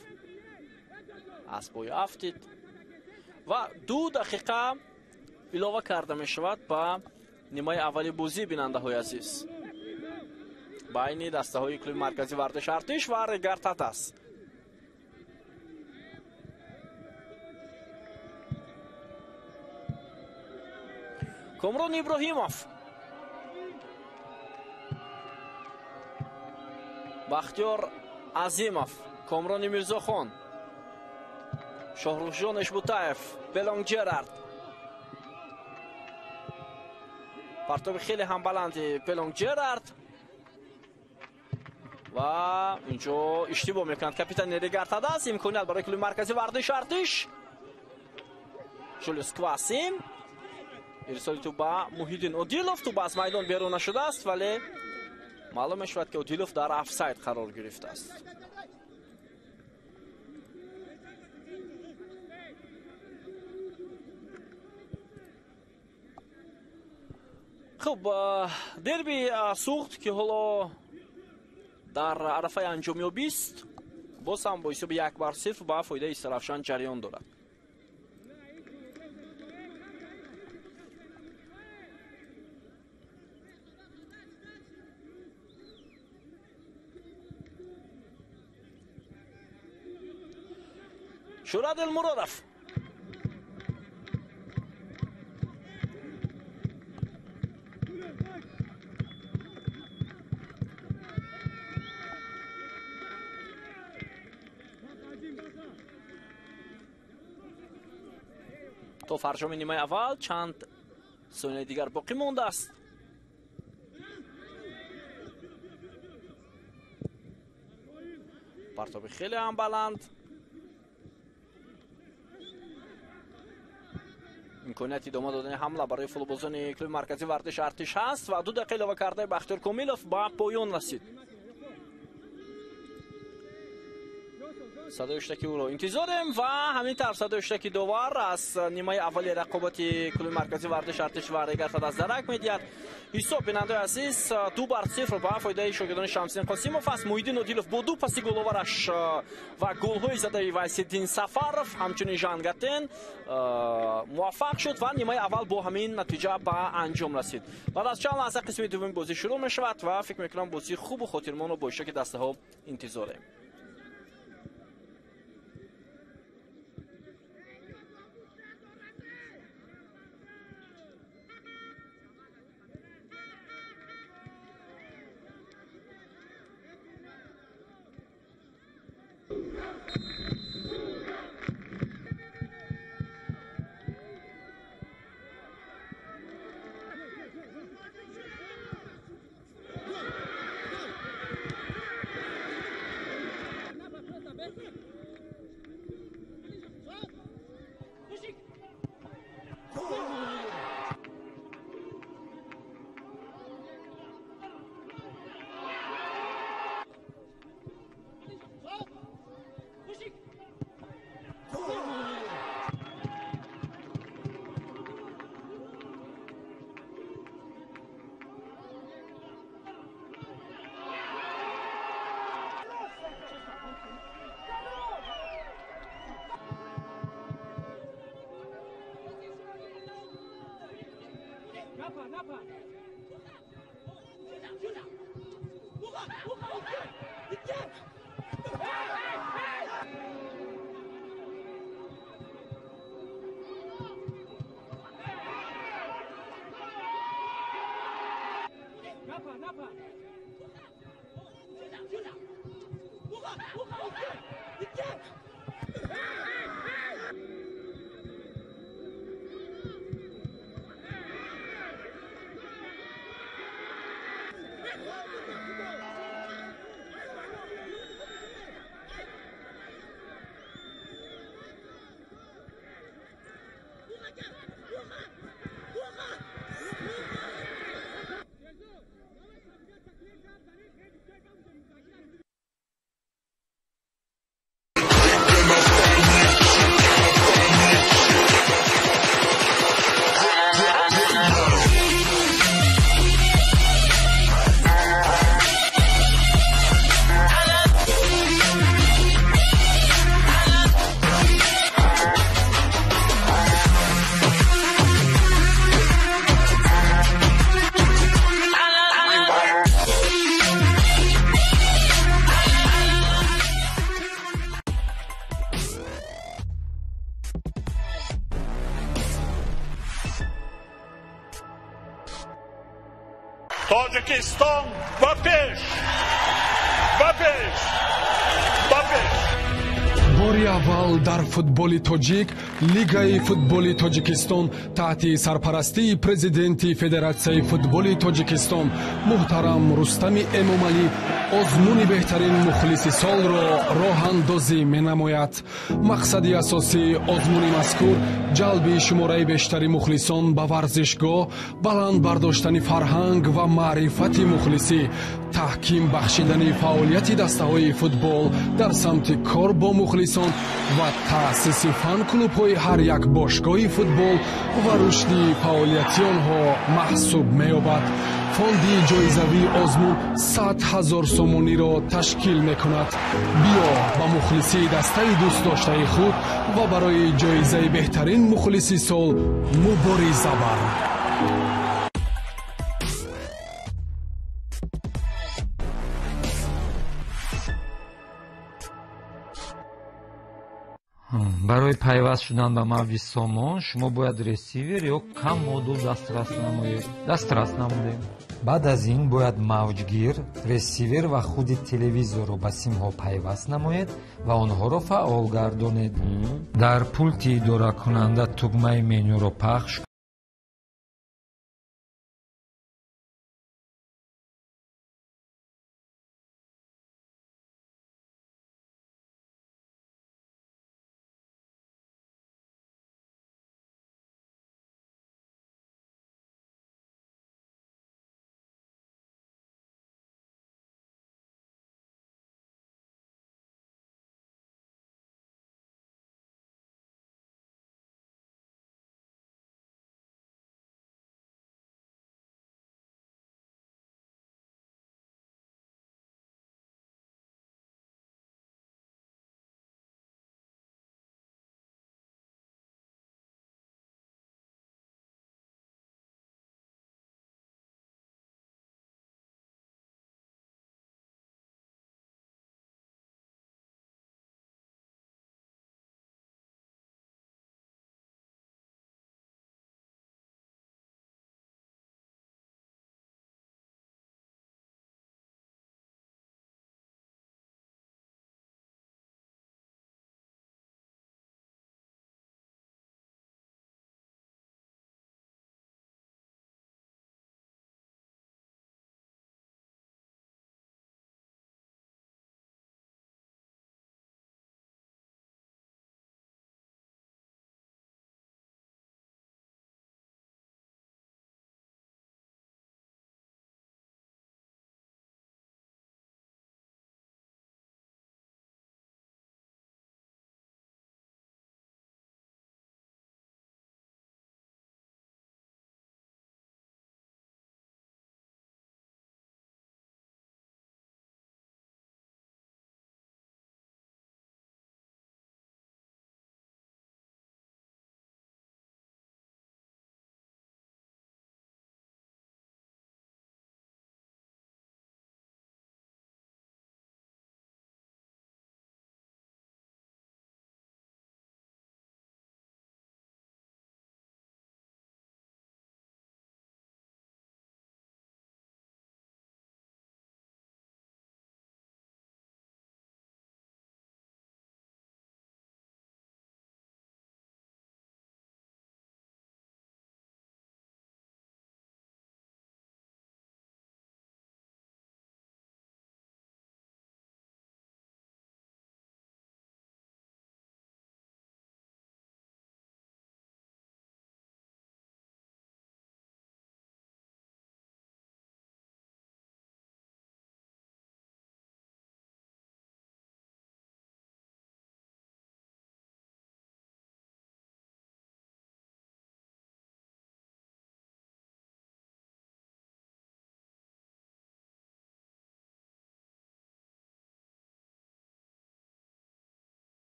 аз пой афтид ва 2 дақиқа илова карда мешавад ба Нимаи аввали бозӣ, бинандаҳои азиз, байни дастаҳои клуби марказии варзиши Артиш ва Регар-ТадАЗ. Комрон Иброҳимов, Бахтиёр Азимов, Комрони Мирзохон, Шоҳрухҷон Эшбутаев, Пелонг Ҷерард. Партоби хеле ҳам баланди Пелонг Ҷерард ва инҷо иштибоҳ мекунад капитани Регар-ТадАЗ. Имконият барои клуби марказии варзиши Артиш. Жулиус Квасим, ирсоли тӯб ба Муҳиддин Одилов. Тӯб аз майдон берун нашудааст, вале маълум мешавад, ки Одилов дар офсайд қарор гирифтааст. Хуб, дерби Суғд, ки ҳоло дар арафаи анҷомёбист, боз ҳам бо ҳисоби 1-0 ба фоидаи Истаравшан ҷараён дорад. Шӯрат Элмуродов, то фарҷоми нимаи аввал чанд сонияи дигар боқӣ мондааст. Партоби хеле ҳам баланд. Имконияти идома додани ҳамла барои футболбозони клуби марказии варзиши Артиш ҳаст ва 2 дақиқа илова кардаи Бахтиёр Комилов ба поён расид. Садои ҳуштаки ӯро интизорем ва ҳамин тавр садои ҳуштаки довар аз нимаи аввали рақобати клуби марказии варзиши Артиш ва Регар-ТадАЗ дарак медиҳад. Ҳисоб, бинандаи азиз, 2-0 ба фоидаи шогирдони Шамсиддин Қосимов аст. Муҳиддин Одилов бо 2 паси головараш ва голҳои задаи Вайсиддин Сафаров, ҳамчунин Жан Гатен муваффақ шуд ва нимаи аввал бо ҳамин натиҷа ба анҷом расид. Баъд аз чанд лаҳза қисми дуввуми бозӣ шурӯъ мешавад ва фикр мекунам бозии хубу хотирмонро бо иштироки дастаҳо интизорем. Тоҷикистон ба пеш, ба пеш, ба пеш. Бори аввал дар футболи тоҷик Лигаи футболи Тоҷикистон таҳти сарпарастии президенти Федератсияи футболи Тоҷикистон муҳтарам Рустами Эмомалӣ озмуни беҳтарин мухлиси солро роҳандозӣ менамояд. Мақсади асосии озмуни мазкур ҷалби шумораи бештари мухлисон ба варзишгоҳ, баланд бардоштани фарҳанг ва маърифати мухлисӣ, таҳким бахшидани фаъолияти дастаҳои футбол дар самти кор бо мухлисон ва таъсиси фан-клубҳои ҳар як бошгоҳи футбол ва рушди фаъолияти онҳо маҳсуб меёбад. Фонди ҷоизавии озмун 100 000 сомониро ташкил мекунад. Биё ба мухлисии дастаи дӯстдоштаи худ ва барои ҷоизаи беҳтарин мухлиси сол мубориза бар. Барои пайваст шудан ба мавҷи Сомон шумо бояд ресивер ё кам модул дастрас намоед. Дастрас намудем. Баъд аз ин бояд мавҷгир, ресивер ва худи телевизорро ба симҳо пайваст намоед ва онҳоро фаъол гардонед. Дар пулти идоракунанда тугмаи менюро пахш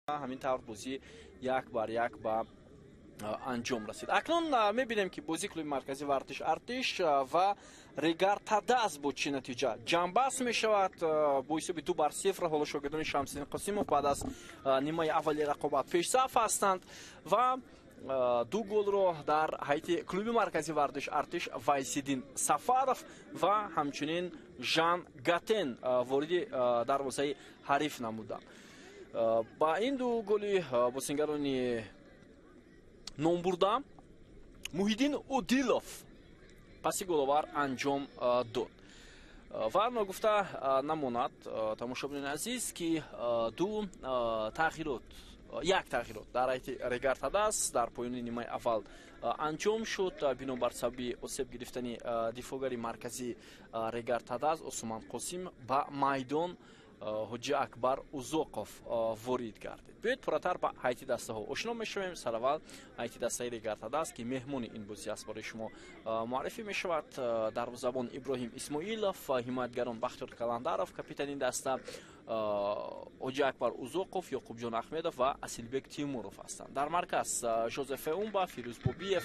Ҳамин тавр бозӣ 1-1 ба анҷом расид. Акнун мебинем, ки бозии клуби марказии варзиш Артиш ва Регар Тадаз бо чӣ натиҷа ҷамъбаст мешавад. Бо ҳисоби 2-0 ҳоло шогирдони Шамсиддин Қосимов баъд аз нимаи аввали рақобат пешсаф ҳастанд ва 2 голро дар ҳайати клуби марказии варзиш Артиш Вайсиддин Сафаров ва ҳамчунин Жан Гатен вориди дарвозаи ҳариф намуданд. Ба ин 2 голи бозингарони номбурда Муҳиддин Одилов паси головар анҷом дод. Ва ногуфта намонад, тамошобинони азиз, ки 2 тағйирот, 1 тағйирот дар ҳайати Регар Тадаз дар поёни нимаи аввал анҷом шуд. Бинобар сабаби осеб гирифтани дифоъгари марказии Регар Тадаз Осман Қосим ба майдон Ҳоҷи Акбар Узоқов ворид гардид. Биёед пурратар ба ҳайати дастаҳо ошно мешавем. Сараввал ҳайати дастаи Регар Тадаз, ки меҳмони ин бозӣ аст, барои шумо муаррифӣ мешавад. Дарвозабон Иброҳим Исмоилов, ҳимоятгарон Бахтиёр Каландаров, капитани даста Ҳоҷи Акбар Узоқов, Ёқубҷон Аҳмедов ва Асилбек Тимуров ҳастанд. Дар марказ Жозеф Умба, Фирӯз Бобиев,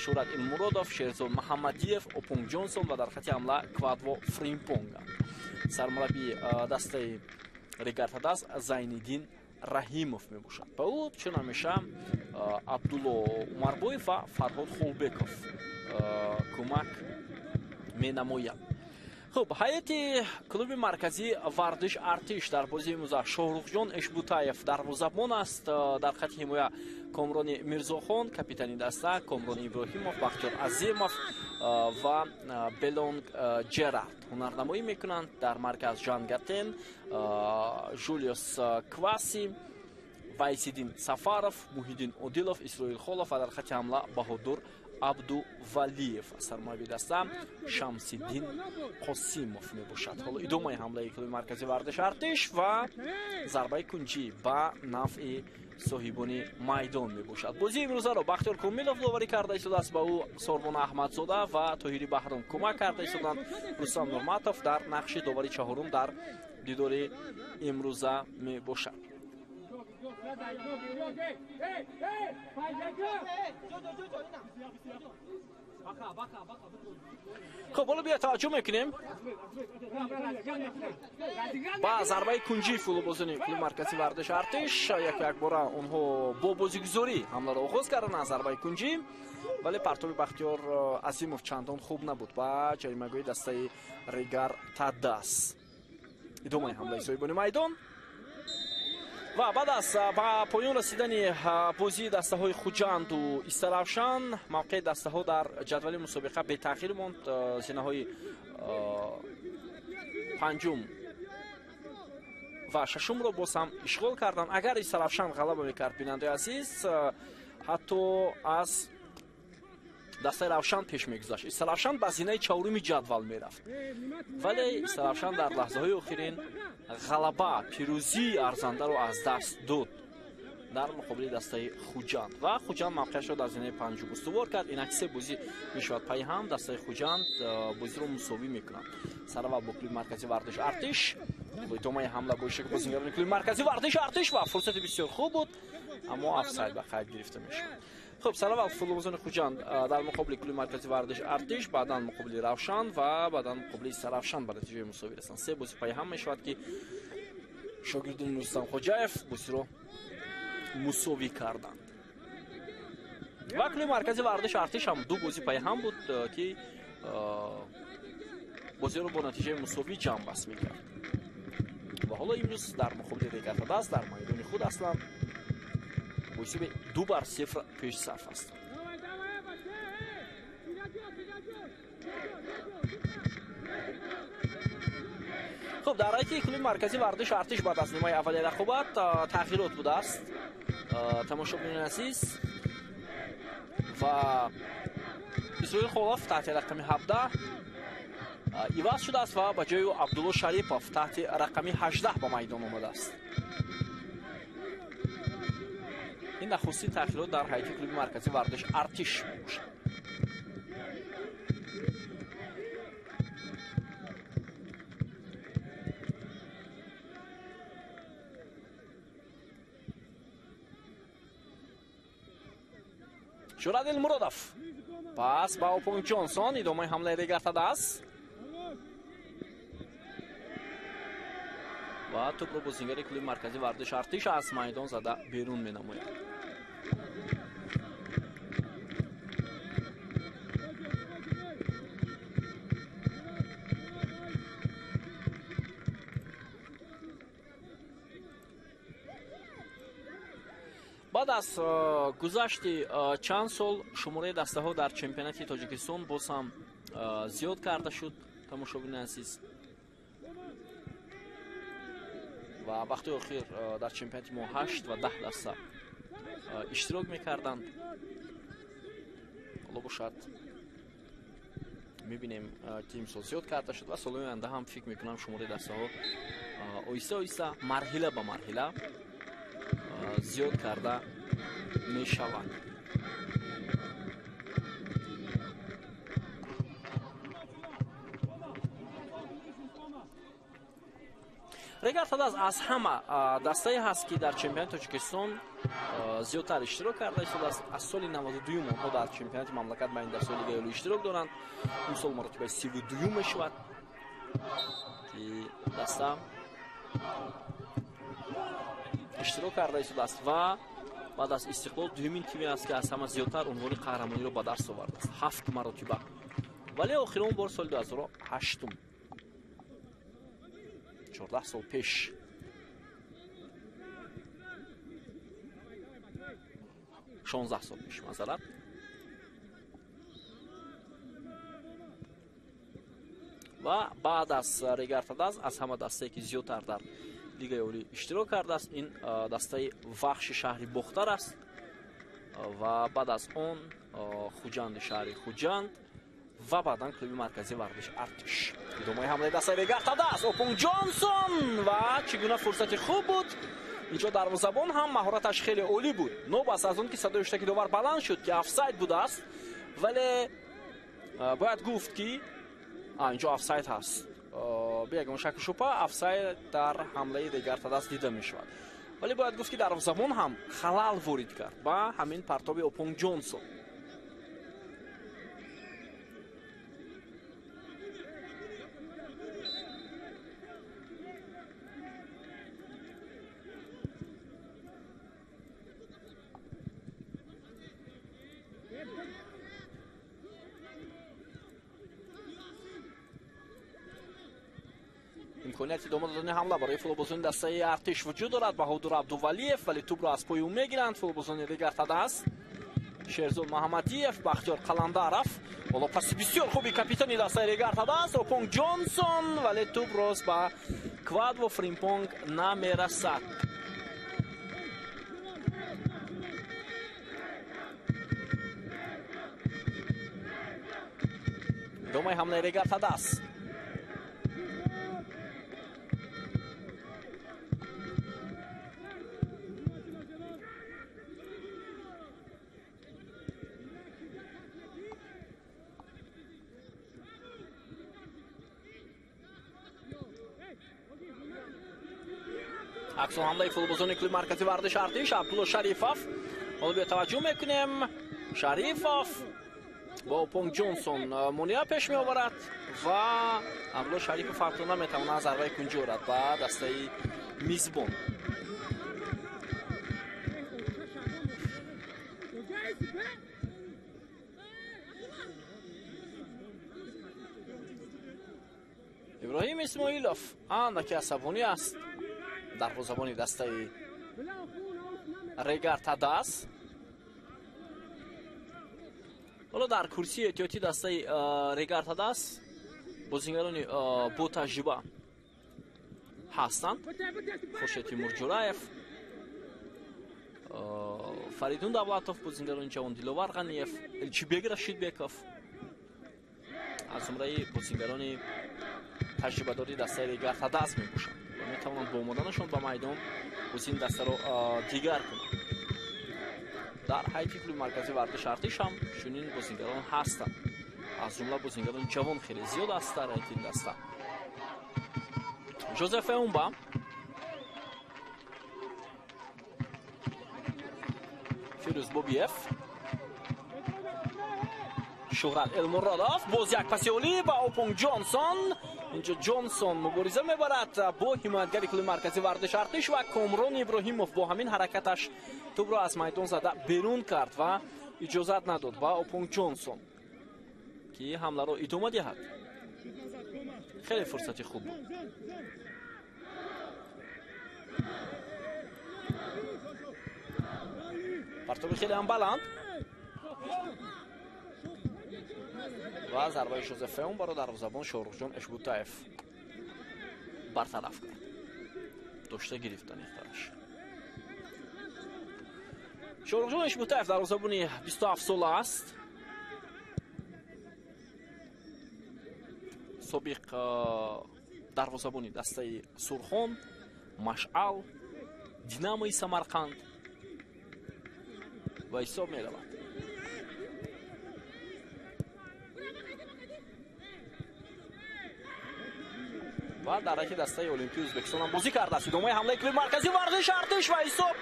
Шӯҳрат Илмуродов, Шерзод Маҳаммадиев, Опонг Ҷонсон ва дар хати ҳамла Квадво Фримпонг. Сармураббии дастаи Регар Тадаз Зайниддин Раҳимов мебошад. Ба ӯ чун ҳамеша Абдулло Умарбоев ва Фарҳод Холбеков кӯмак менамоянд. Хуб, ҳайати клуби марказии варзиш Артиш дар бозии имрӯза Шоҳрухҷон Эшбутаев дарвозабон аст. Дар хати ҳимоя Комрони Мирзохон, капитани даста, Комрони Иброҳимов, Бахтиёр Азимов ва Белонг Ҷерард ҳунарнамоӣ мекунанд. Дар марказ Жан Гатен, Жулиус Кваси, Вайсиддин Сафаров, Муҳиддин Одилов, Исроил Холов ва дар хати ҳамла Баҳодур Абдувалиев. Сармураббии даста Шамсиддин Қосимов мебошад. Ҳоло идомаи ҳамлаи клуби марказии варзиш Артиш ва зарбаи кунҷӣ ба нафъи соҳибони майдон мебошад. Бозии имрӯзаро Бахтиёр Комилов доварӣ карда истодааст. Ба ӯ Сорбон Аҳмадзода ва Тоҳири Баҳром кӯмак карда истоданд. Рустам Нурматов дар нақши довари чаҳорум дар дидори имрӯза мебошад. Хуб, ҳоло бия таваҷҷӯҳ мекунем ба зарбаи кунҷии футболбозони клуби марказии варзиш Артиш. Якбора онҳо бо бозигузорӣ ҳамларо оғоз карданд аз зарбаи кунҷӣ, вале партоби Бахтиёр Азимов чандон хуб набуд ба ҷаримагоҳи дастаи Регар Тадаз. Идомаи ҳамлаи соҳибони майдон ва баъд аз ба поён расидани бозии дастаҳои Хуҷанду Истаравшан, мавқеи дастаҳо дар ҷадвали мусобиқа бетағйир монд. Зинаҳои панҷум ва шашумро боз ҳам ишғол карданд. Агар Истаравшан ғалаба мекард, бинандаи азиз, ҳатто аз дастаи Равшан пеш мегузашт. Истаравшан ба зинаи чаҳоруми ҷадвал мерафт, вале Истаравшан дар лаҳзаҳои охирин ғалаба, пирӯзии арзандаро аз даст дод дар муқобили дастаи Хуҷанд ва Хуҷанд мавқеашро дар зинаи панҷум устувор кард. Инак се бозӣ мешавад пайи ҳам дастаи Хуҷанд бозиро мусовӣ мекунанд. Сараввал бо клуби марказии варзиш Артиш, бо идомаи ҳамла бо иштироки бозингарони клуби марказии варзиш Артиш ва фурсати бисёр хуб буд, аммо офсайд ба қайд гирифта мешавад. Хуб, сараввал футболбозони Хуҷанд дар муқобили клуби марказии варзиш Артиш, баъдан муқобили Равшан ва баъдан муқобили Истаравшан ба натиҷаи мусовӣ расанд. Се бозӣ пайи ҳам мешавад, ки шогирдони Рустам Хоҷаев бозиро мусовӣ карданд. Ва клуби марказии варзиш Артиш ҳам 2 бозӣ пайи ҳам буд, ки бозиро бо натиҷаи мусовӣ ҷамъбаст мекард. Ва ҳоло имрӯз дар муқобили Регар Тадаз дар майдони худ аслан бо ҳисоби 2-0 пешсаф ҳастанд. Хуб, дар ҳайати клуби марказии варзиш Артиш баъд аз нимаи аввали рақобат тағйирот будааст. Тамошобинони азиз, ва Исроил Холов таҳти рақами 17 иваз шудааст ва ба ҷои ӯ Абдулло Шарипов таҳти рақами 18 ба майдон омадааст. Ин нахустин тағйирот дар ҳайати клуби марказии варзиш Артиш мебошад. Шурадил Муродов. Пас ба Опонг Ҷонсон, идомаи ҳамлаи Регар-ТадАЗ. Ва тӯпро бозингари клуби марказии варзиши Артиш аз майдон зада берун менамояд. Баъд аз гузашти чанд сол шумораи дастаҳо дар чемпионати Тоҷикистон боз ҳам зиёд карда шуд, тамошобини азиз. Ва вақти охир дар чемпионати мо 8 ва 10 даста иштирок мекарданд. Ҳоло бошад мебинем, ки имсол зиёд карда шуд ва солҳои оянда ҳам фикр мекунам шумораи дастаҳо оҳиста оҳиста марҳила ба марҳила зиёд карда мешаванд. Регар-ТадАЗ аз ҳама дастае ҳаст, ки дар чемпионати Тоҷикистон зиёдтар иштирок карда истодааст. Аз соли 92-юм онҳо дар чемпионати мамлакат байни дастаҳои Лигаи Олӣ иштирок доранд. Имсол маротибаи 32-юм мешавад, ки даста иштирок карда истодааст ва баъд аз Истиқлол дуюмин тиме аст, ки аз ҳама зиёдтар унвони қаҳрамониро ба даст овардааст, 7 маротиба. Вале охирон бор соли 2008, 14 сол пеш. 16 сол пеш, масалан. Ва баъд аз Регар-ТадАЗ аз ҳама дастае, ки зиёдтар дар Лигаи Олӣ иштирок кардааст, ин дастаи Вахши шаҳри Бохтар аст ва баъд аз он Хуҷанди шаҳри Хуҷанд ва баъдан клуби марказии варзиши Артиш. Идомаи ҳамлаи дастаи Регар-ТадАЗ, Опонг Ҷонсон ва чӣ гуна фурсати хуб буд. Инҷо дарвозабон ҳам маҳораташ хеле олӣ буд. Нобаст аз он ки садои ҳуштаки довар баланд шуд, ки офсайд будааст, вале бояд гуфт, ки инҷо офсайд ҳаст. Бе ягон шаку шубҳа офсайд дар ҳамлаи Регар-ТадАЗ дида мешавад. Вале бояд гуфт, ки дарвозабон ҳам халал ворид кард ба ҳамин партоби Опонг Ҷонсон. Имконияти идома додани ҳамла барои футболбозони дастаи Артиш вуҷуд дорад. Баҳодур Абдувалиев, вале тӯбро аз пои ӯ мегиранд футболбозони Регар-ТадАЗ. Шерзод Маҳамадиев, Бахтиёр Қаландаров. Ҳоло паси бисёр хуби капитани дастаи Регар-ТадАЗ Опонг Ҷонсон, вале тӯб рост ба Квадво Фримпонг намерасад. Идомаи ҳамлаи Регар-ТадАЗ. Аксул ҳамлаи футболбозони клуби марказии варзиши Артиш, Абдулло Шарифов. Ҳоло биё таваҷҷӯҳ мекунем. Шарифов бо Опонг Ҷонсон монеа пеш меоварад ва Абдулло Шарифов фарқро наметавонад зарбаи кунҷӣ орад ба дастаи мизбон. Иброҳим Исмоилов андаке асабонӣ аст, дарвозабони дастаи Регар-ТадАЗ. Ҳоло дар курсии эҳтиётии дастаи Регар-ТадАЗ бозингарони ботаҷриба ҳастанд. Хуршед Тимурҷураев, Фаридун Давлатов, бозингарони ҷавон Диловар Ғаниев, Элчибек Рашидбеков аз зумраи бозингарони таҷрибадори дастаи Регар-ТадАЗ мебошанд ва метавонанд бо омаданашон ба майдон бозини дастаро дигар кунанд. Дар ҳайати клуби марказии варзиши Артиш ҳам чунин бозингарон ҳастанд. Аз ҷумла бозингарони ҷавон хеле зиёд аст дар ҳайати ин даста. Жозеф Эумба, Фирӯз Бобиев, Шуҳрат Элмуродов боз як паси олӣ ба Опонг Ҷонсон. Инҷо Ҷонсон мубориза мебарад бо ҳимоятгари клуби марказии варзиши Артиш ва Комрон Иброҳимов бо ҳамин ҳаракаташ тӯбро аз майдон зада берун кард ва иҷозат надод ба Опонг Ҷонсон ки ҳамларо идома диҳад. Хеле фурсати хуб буд. Партоби хеле ҳам баланд ва зарбаи Жозеф Феумбаро дарвозабон Шоҳрухҷон Эшбутаев бартараф кард. Дошта гирифта нехтараш. Шоҳрухҷон Эшбутаев дарвозабони 27 сола аст. Собиқ дарвозабони дастаи Сурхон, Машъал, Динамои Самарқанд ва ҳисоб меравад. Ва дар ҳайати дастаи Олимпии Ӯзбекистон ҳам бозӣ кардааст. Идомаи ҳамлаи клуби марказии варзиши Артиш ва ҳисоб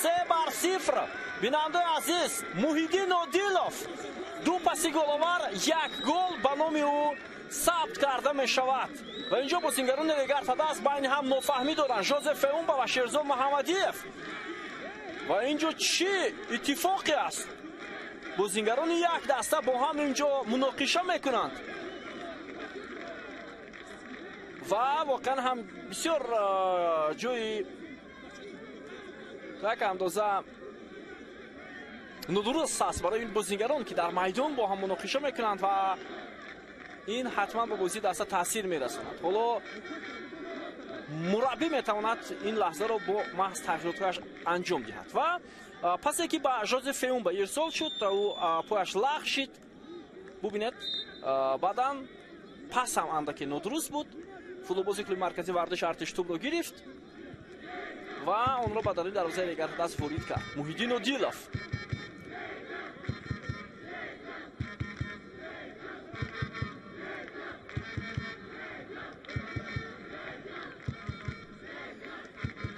3-0. Бинандаи азиз, Муҳиддин Одилов ду паси головар, як гол ба номи ӯ сабт карда мешавад. Ва инҷо бозингарони Регар ТадАЗ байни ҳам нофаҳмӣ доранд. Жозеф Феумба ва Шерзод Муҳаммадиев. Ва инҷо чӣ иттифоқе аст? Бозингарони як даста бо ҳам инҷо муноқиша мекунанд. Ва воқеан ҳам бисёр ҷои як андоза нодуруст аст барои ин бозингарон ки дар майдон бо ҳам муноқиша мекунанд ва ин ҳатман ба бозии даста таъсир мерасонад. Ҳоло мураббӣ метавонад ин лаҳзаро бо маҳз тағйиротҳояш анҷом диҳад. Ва пасе ки ба Жозеф Феумба ирсол шуд, ӯ пояш лағшид. Бубинед, баъдан пас ҳам андаке нодуруст буд. Футболбози клуби марказии варзиши Артиш тӯбро гирифт ва онро ба даруни дарвозаи Регар ТадАЗ ворид кард. Муҳиддин Одилов.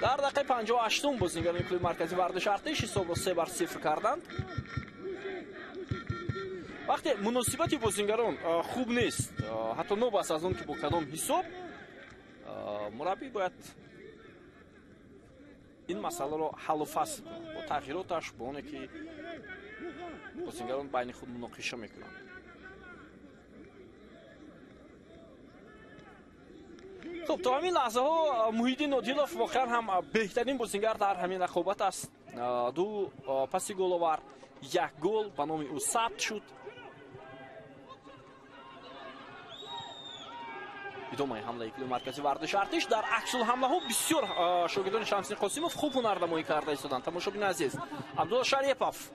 Дар дақиқаи 58-ум бозингарони клуби марказии варзиши Артиш ҳисобро 3-0 карданд. Вақте муносибати бозингарон хуб нест, ҳатто нобаст аз он ки бо кадом ҳисоб, мураббӣ бояд ин масъаларо ҳаллу фасл кунад бо тағйироташ, бо оне ки бозингарон байни худ муноқиша мекунанд. Хуб, то ҳамин лаҳзаҳо Муҳиддин Одилов воқеан ҳам беҳтарин бозингар дар ҳамин рақобат аст. Ду паси головар, як гол ба номи ӯ сабт шуд. Идомаи ҳамлаи клуби марказии варзиши Артиш. Дар аксулҳамлаҳо бисёр шогирдони Шамсиддин Қосимов хуб ҳунарнамоӣ карда истоданд. Тамошобини азиз, Абдулло Шарипов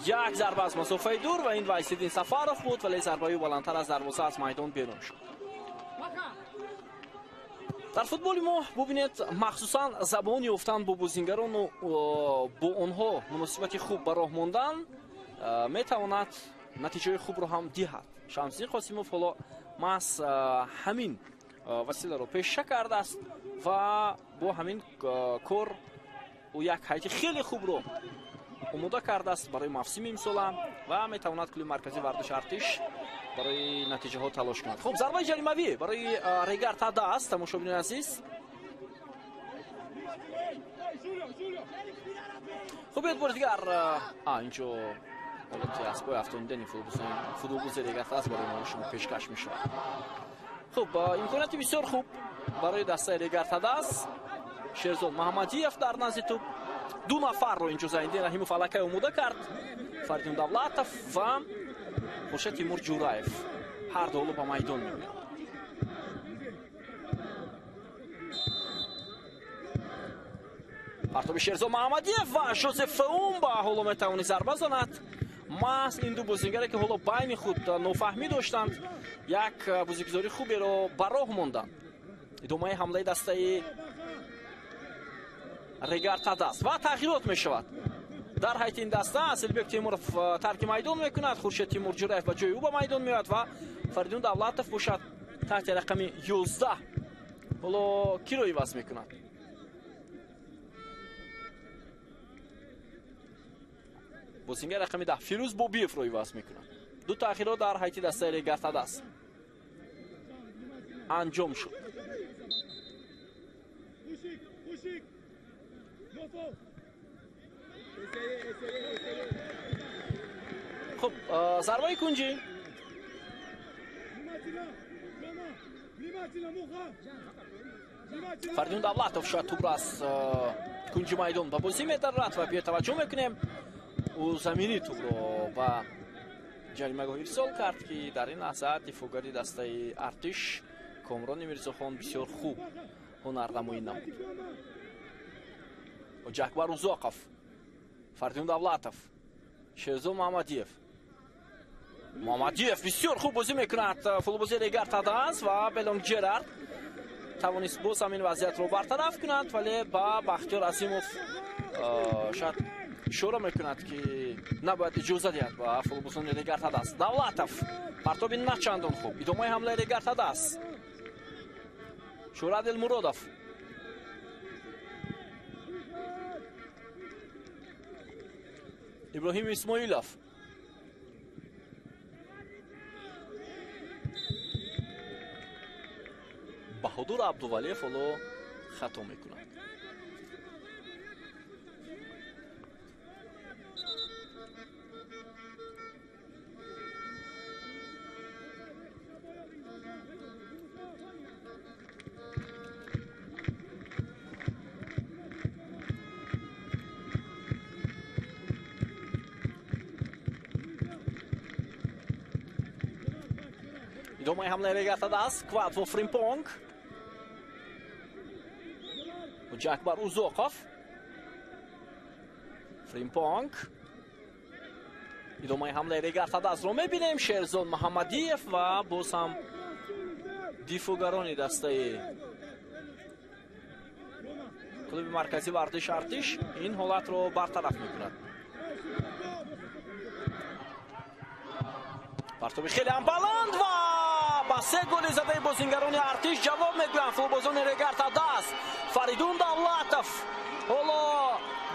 як зарба аз масофаи дур ва ин Вайсиддин Сафаров буд, вале зарбаи ӯ баландтар аз дарвоза аз майдон берун шуд. Дар футболи мо бубинед, махсусан забон ёфтан бо бозингарону бо онҳо муносибати хуб ба роҳ мондан метавонад натиҷаи хубро ҳам диҳад. Шамсиддин Қосимов ҳоло маҳз ҳамин василаро пеша кардааст ва бо ҳамин кор ӯ як ҳайати хеле хубро омода кардааст барои мавсими имсола ва метавонад клуби марказии варзиши Артиш барои натиҷаҳо талош кунад. Хуб, зарбаи ҷаримавӣ барои Регар ТадАЗ, тамошобинони азиз. Хуб, биёед бори дигар инҷо ҳолати аз пой афтонидани футболбози Регар ТадАЗ барои мо шумо пешкаш мешавад. Хуб, имконияти бисёр хуб барои дастаи Регар ТадАЗ. Шерзод Муҳаммадиев дар назди тӯб. Ду нафарро инҷо Зайниддин Раҳимов аллакай омода кард. Фаридун Давлатов ва Хуршед Тимур Ҷураев ҳар ду ҳоло ба майдон меоянд. Партоби Шерзод Муҳаммадиев ва Жозеф Феумба ҳоло метавонист зарба занад. Маҳз ин ду бозингаре ки ҳоло байни худ нофаҳмӣ доштанд, як бозигузории хуберо ба роҳ монданд. Идомаи ҳамлаи дастаи Регар ТадАЗ ва тағйирот мешавад. Дар ҳайати ин даста Асилбек Темуров тарки майдон мекунад, Хуршед Тимур Ҷураев ба ҷои ӯ ба майдон меояд ва Фаридун Давлатов бошад таҳти рақами 11 ҳоло киро иваз мекунад. Бозингар рақами 10 Фирӯз Бобиевро иваз мекунад. Ду таъхирот дар ҳайати дастаи Регар-ТадАЗ анҷом шуд. Хуб, зарбаи кунҷӣ. Фаридун Давлатов шояд тӯбро аз кунҷи майдон ба бозӣ медарад ва биё таваҷҷӯҳ мекунем, ӯ заминӣ тӯбро ба ҷаримагоҳ ирсол кард, ки дар ин лаҳза дифоъгари дастаи Артиш Комрони Мирзохон бисёр хуб ҳунарнамоӣ намуд. Ҳоҷиакбар Узоқов, Фаридун Давлатов, Шерзод Муҳаммадиев. Муҳаммадиев бисёр хуб бозӣ мекунад. Футболбози Регар-ТадАЗ ва Белонг Ҷерард тавонист боз ҳамин вазъиятро бартараф кунад, вале ба Бахтиёр Азимов шояд ишора мекунад, ки набояд иҷоза диҳад ба футболбозони Регар-ТадАЗ. Давлатов партоби начандон хуб. Идомаи ҳамлаи Регар-ТадАЗ. Шӯҳрат Элмуродов. Иброҳим Исмоилов. Баҳодур Абдувалиев ҳоло хато мекунад. Идомаи ҳамлаи Регар-ТадАЗ. Квадво Фримпонг. Ҳоҷиакбар Узоқов. Фримпонг. Идомаи ҳамлаи Регар-ТадАЗро мебинем. Шерзод Муҳаммадиев ва боз ҳам дифоъгарони дастаи клуби марказии варзиши Артиш ин ҳолатро бартараф мекунад. Партоби хеле ҳам баланд ва ба се голи задаи бозингарони Артиш ҷавоб мегӯянд футболбозони Регар-ТадАЗ. Фаридун Давлатов ҳоло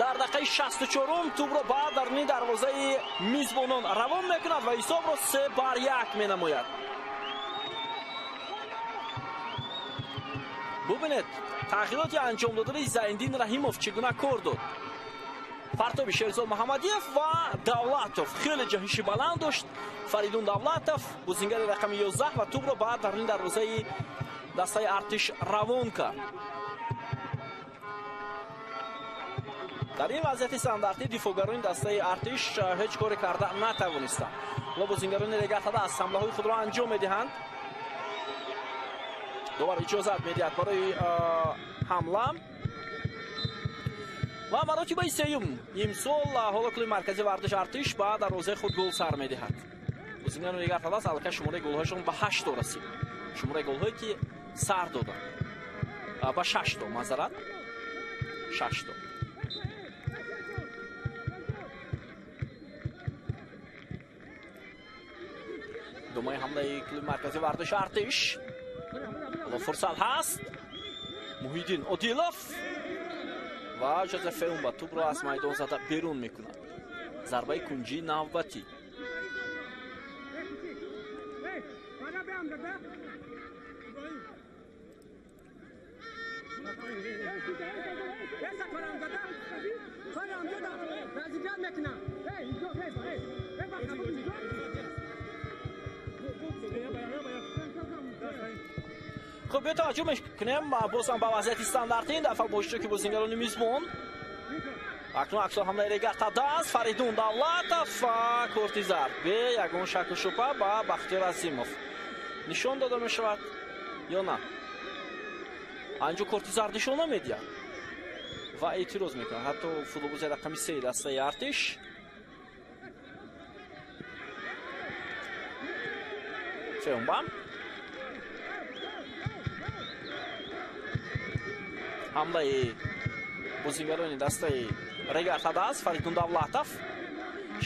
дар дақиқаи 64-ум тӯбро ба даруни дарвозаи мизбонон равон мекунад ва ҳисобро 3-1 менамояд. Бубинед тағйироти анҷом додани Зайндин Раҳимов чӣ гуна кор дод. Партоби Шерзод Муҳаммадиев ва Давлатов хеле ҷаҳиши баланд дошт. Фаридун Давлатов бозингари рақами 11 ва тӯбро ба даруни дарвозаи дастаи Артиш равон кард. Дар ин вазъияти стандартӣ дифоъгарони дастаи Артиш ҳеҷ коре карда натавонистанд. Ҳоло бозингарони Регар-ТадАЗ ҳамлаҳои худро анҷом медиҳанд. Довар иҷозат медиҳад барои ҳамла. Ва маротибаи сеюм имсол ҳоло клуби марказии варзиши Артиш ба дарвозаи худ гол сар медиҳад. Бозингарони Регар-ТадАЗ аллакай шумораи голҳояшон ба 8 то расид. Шумораи голҳое ки сар доданд ба 6 то, маъзарат, 6 то. Идомаи ҳамлаи клуби марказии варзиши Артиш. Ҳоло фурсат ҳаст. Муҳиддин Одилов ва Жозеф Феумба тӯбро аз майдон зада берун мекунад. Зарбаи кунҷии навбатӣ. Хуб, биё таваҷҷӯҳ мекунем боз ҳам ба вазъияти стандартӣ. Ин дафъа бо иштироки бозингарони мизбон. Акнун аксо ҳамлаи Регар-ТадАЗ. Фаридун Давлатов ва корти зард бе ягон шаку шубҳа ба Бахтиёр Азимов нишон дода мешавад ё на? Анҷо корти зард нишон намедиҳад ва эътироз мекунад ҳатто футболбози рақами 3 дастаи Артиш. Феумба ҳамлаи бозингарони дастаи Регар-ТадАЗ. Фаридун Давлатов,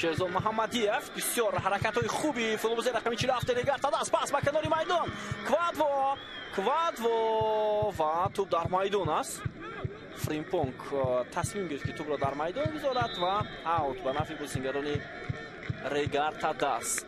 Шерзод Муҳаммадиев. Бисёр ҳаракатҳои хуби футболбози рақами 47 Регар-ТадАЗ. Пас ба канори майдон. Квадво, Квадво ва тӯб дар майдон аст. Фримпонг тасмим гирифт, ки тӯбро дар майдон гузорад ва аут ба нафъи бозингарони Регар-ТадАЗ.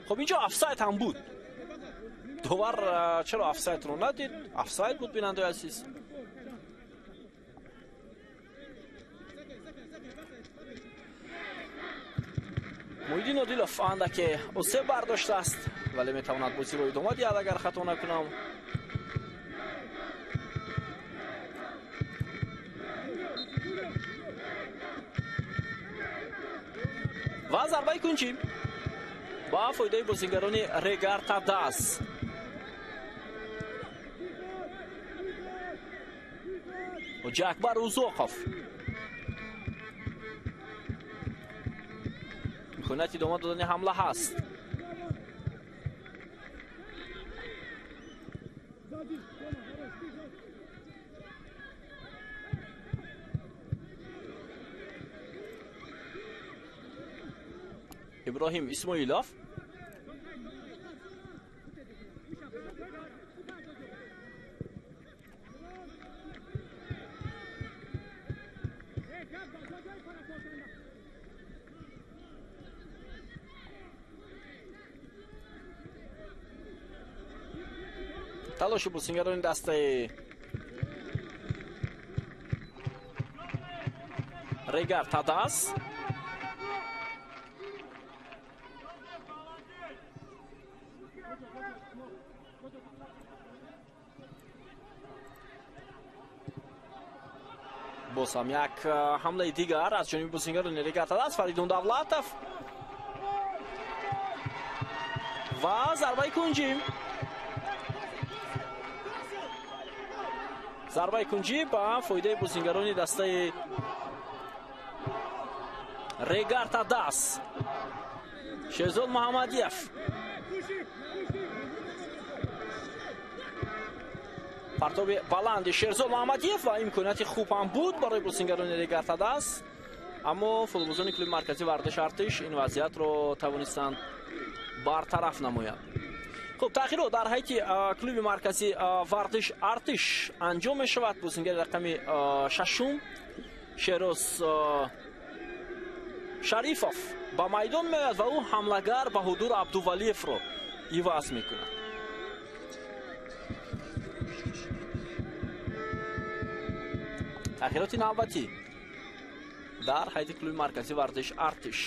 Хуб, инҷо офсайд ҳам буд. Довар чаро офсайдро надид? Офсайд буд, бинандаи азиз. Муҳиддин Одилов андаке осеб бардоштааст, вале метавонад бозиро идома диҳад, агар хато накунам. Ва зарбаи кунҷӣ ба фоидаи бозингарони Регар-ТадАЗ. Ҳоҷи Акбар Узоқов имконияти идома додани ҳамла ҳаст. Иброҳим Исмоилов талоши бозингарони дастаи Регар-ТадАЗ. Боз ҳам як ҳамлаи дигар аз ҷониби бозингарони Регар-ТадАЗ. Фаридун Давлатов ва зарбаи кунҷӣ. Зарбаи кунҷӣ ба фоидаи бозингарони дастаи Регар-ТадАЗ. Шерзод Муҳаммадиев партоби баланди Шерзод Муҳаммадиев ва имконияти хуб ҳам буд барои бозингарони Регар-ТадАЗ, аммо футболбозони клуби марказии варзиши Артиш ин вазъиятро тавонистанд бартараф намоянд. Хуб, таъхирот дар ҳайати клуби марказии варзиш Артиш анҷом мешавад. Бозингари рақами шашум Шероз Шарифов ба майдон меояд ва ӯ ҳамлагар Баҳодур Абдувалиевро иваз мекунад. Таъхироти навбатӣ дар ҳайати клуби марказии варзиш Артиш.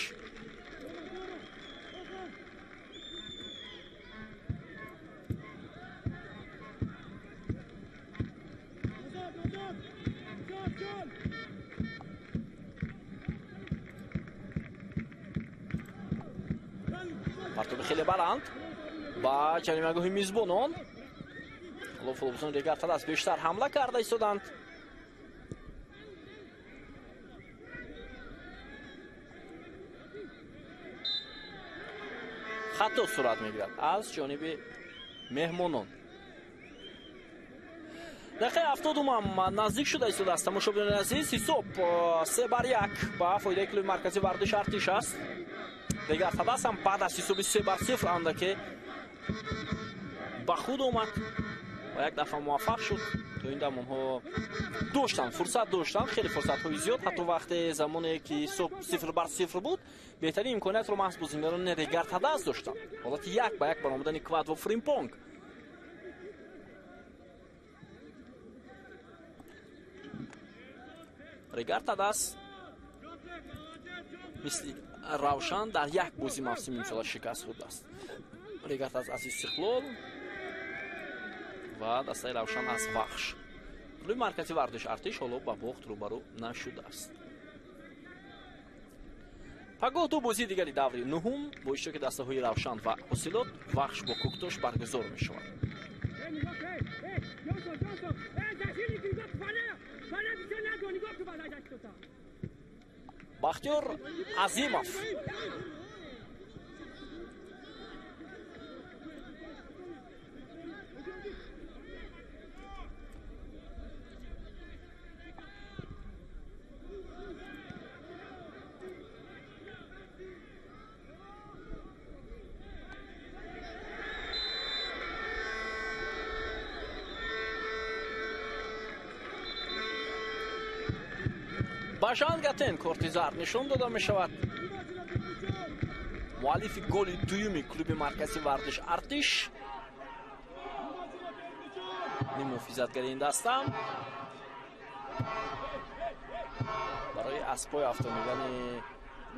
Партоби хеле баланд ба ҷаримагоҳи мизбонон. Ҳоло футболбозони Регар-ТадАЗ бештар ҳамла карда истоданд. Хато сурат мегирад аз ҷониби меҳмонон. Дақиқаи 70-ум наздик шуда истодааст. Тамошобинони азиз, ҳисоб 3-1 ба фоидаи клуби марказии варзиши Артиш аст. Регар-ТадАЗ ҳам баъд аз ҳисоби 3-0 андаке ба худ омад ва як дафъа муваффақ шуд. То ин дам онҳо доштанд, фурсат доштанд, хеле фурсатҳои зиёд. Ҳатто вақте замоне ки ҳисоб 0-0 буд, беҳтарин имкониятро маҳз бозингарони Регар-ТадАЗ доштанд. Ҳолати 1-1 баромадани Квадво Фримпонг. Регар-ТадАЗ мисли Равшан дар як бозии мавсими имсола шикаст хӯрдааст. Регар-ТадАЗ аз Истиқлол ва дастаи Равшан аз Вахш. Клуби марказии варзиши Артиш ҳоло ба бохт рӯбарӯ нашудааст. Пагоҳ ду бозии дигари даври нуҳум бо иштироки дастаҳои Равшан ва Ҳосилот, Вахш бо Кӯктош баргузор мешавад. Бахтиёр Азимов Ба Жангатен корти зард нишон дода мешавад. Муаллифи голи дуюми клуби маркази варзиш Артиш, нимуҳофизатгари ин даста барои аз пой афтонидани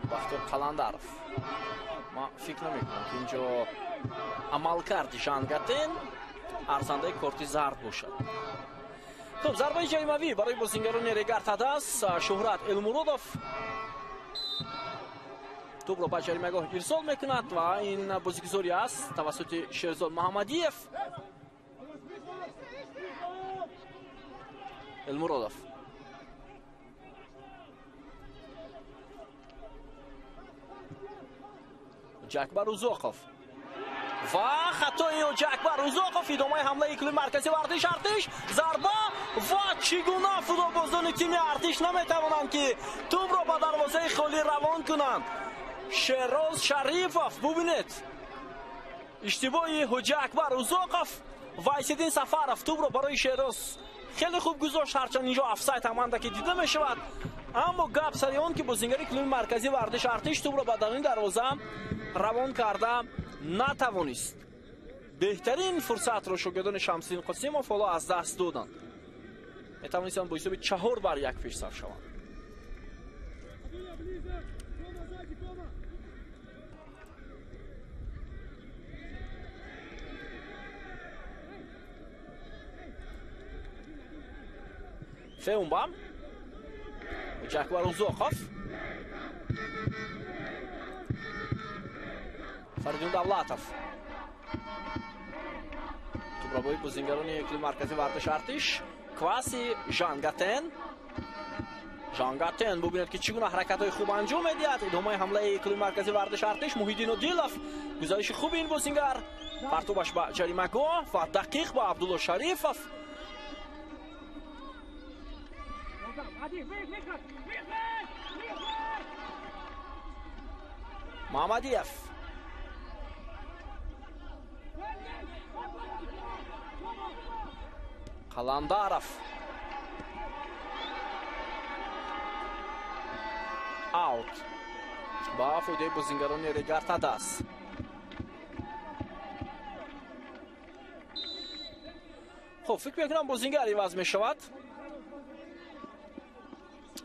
Бахтиёр Қаландаров. Ман фикр намекунам, ки инҷо амалкарди Жангатен арзандаи корти зард бошад. Хуб, зарбаи ҷаримавӣ барои бозингарони Регар Тадас. Шуҳрат Элмуродов тӯбро ба ҷаримагоҳ ирсол мекунад ва ин бозигузорӣ аст тавассути Шерзод Муҳаммадиев. Элмуродов Ҷакбар Узоқов ва хатои Ҷакбар Узоқов. Идомаи ҳамлаи клуби маркази варзиш Артиш. Зарба ва чӣ гуна футболбозони тими Артиш наметавонанд, ки тӯбро ба дарвозаи холӣ равон кунанд. Шероз Шарифов, бубинед, иштибоҳи Ҳоҷи Акбар Узоқов ва Айсиддин Сафаров тӯбро барои Шероз хеле хуб гузошт, ҳарчанд инҷо офсайд ҳаманда ки дида мешавад, аммо гап сари он ки бозингари клуби маркази варзиш Артиш тӯбро ба даруни дарвоза равон карда натавонист. Беҳтарин фурсатро шогирдони Шамсиддин Қосимов ҳоло аз даст доданд. Метавонистанд бо ҳисоби 4-1 пешсаф шаванд. Феумба, Ҷакбар Узоқов, Фаридун Давлатов. Тӯбрабои бозингарони клуби маркази варзиш Артиш. Кваси Жангатен. Жангатен, бубинед, ки чӣ гуна ҳаракатҳои хуб анҷом медиҳад. Идомаи ҳамлаи клуби маркази варзиш Артиш. Муҳиддин Одилов, гузариши хуби ин бозингар, партобаш ба ҷаримагоҳ ва дақиқ ба Абдулло Шарифов. Мамадиев. Қаландаров. Аут ба фоидаи бозингарони Регар Тадас. Хуб, фикр мекунам, бозингар иваз мешавад.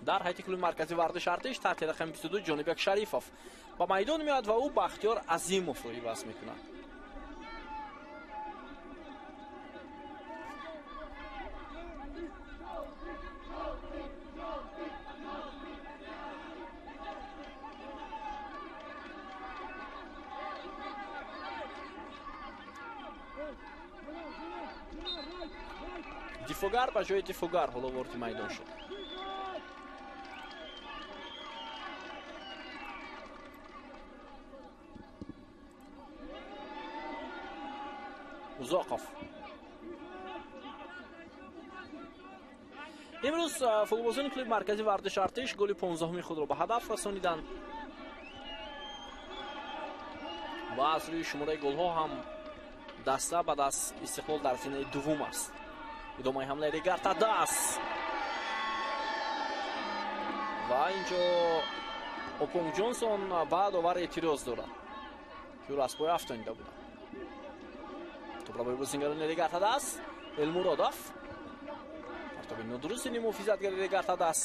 Дар ҳайати клуби маркази варзиш Артиш таҳти рақами 22 Ҷонибек Шарифов ба майдон меояд ва ӯ Бахтиёр Азимовро иваз мекунад. Дифогар ба ҷои дифогар ҳоло ворди майдон шуд. Узоқов. Имрӯз футболбозони клуби маркази варзиш Артиш голи 15-уми худро ба ҳадаф расониданд ва аз рӯи шумораи голҳо ҳам даста ба даст Истиқлол дар зинаи дуввум аст. Идомаи ҳамлаи Регар Тадас ва инҷо Опонг Ҷонсон ба довар эътироз дорад, ки ӯро аз пой афтонида буданд. Тӯбрабои бозингарони Регар Тадас. Элмуродов, партоби нодурусти нимуҳофизатгари Регар Тадас.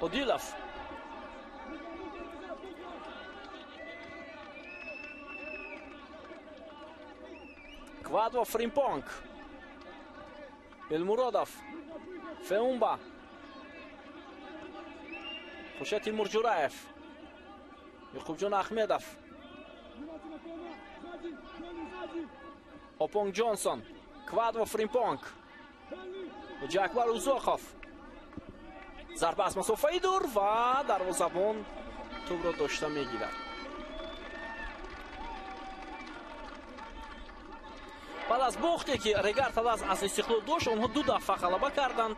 Одилов. Квадво Фримпонг. Элмуродов. Феумба. Хуршед Тимурҷураев. Ёқубҷон Ахмедов. Опонг Ҷонсон. Квадво Фримпонг. Ҷакбар Узоқов. Зарба аз масофаи дур ва дарвозабон тӯбро дошта мегирад. Баъд аз бохте, ки Регар Тадас аз Истиқлол дошт, онҳо ду дафъа ғалаба карданд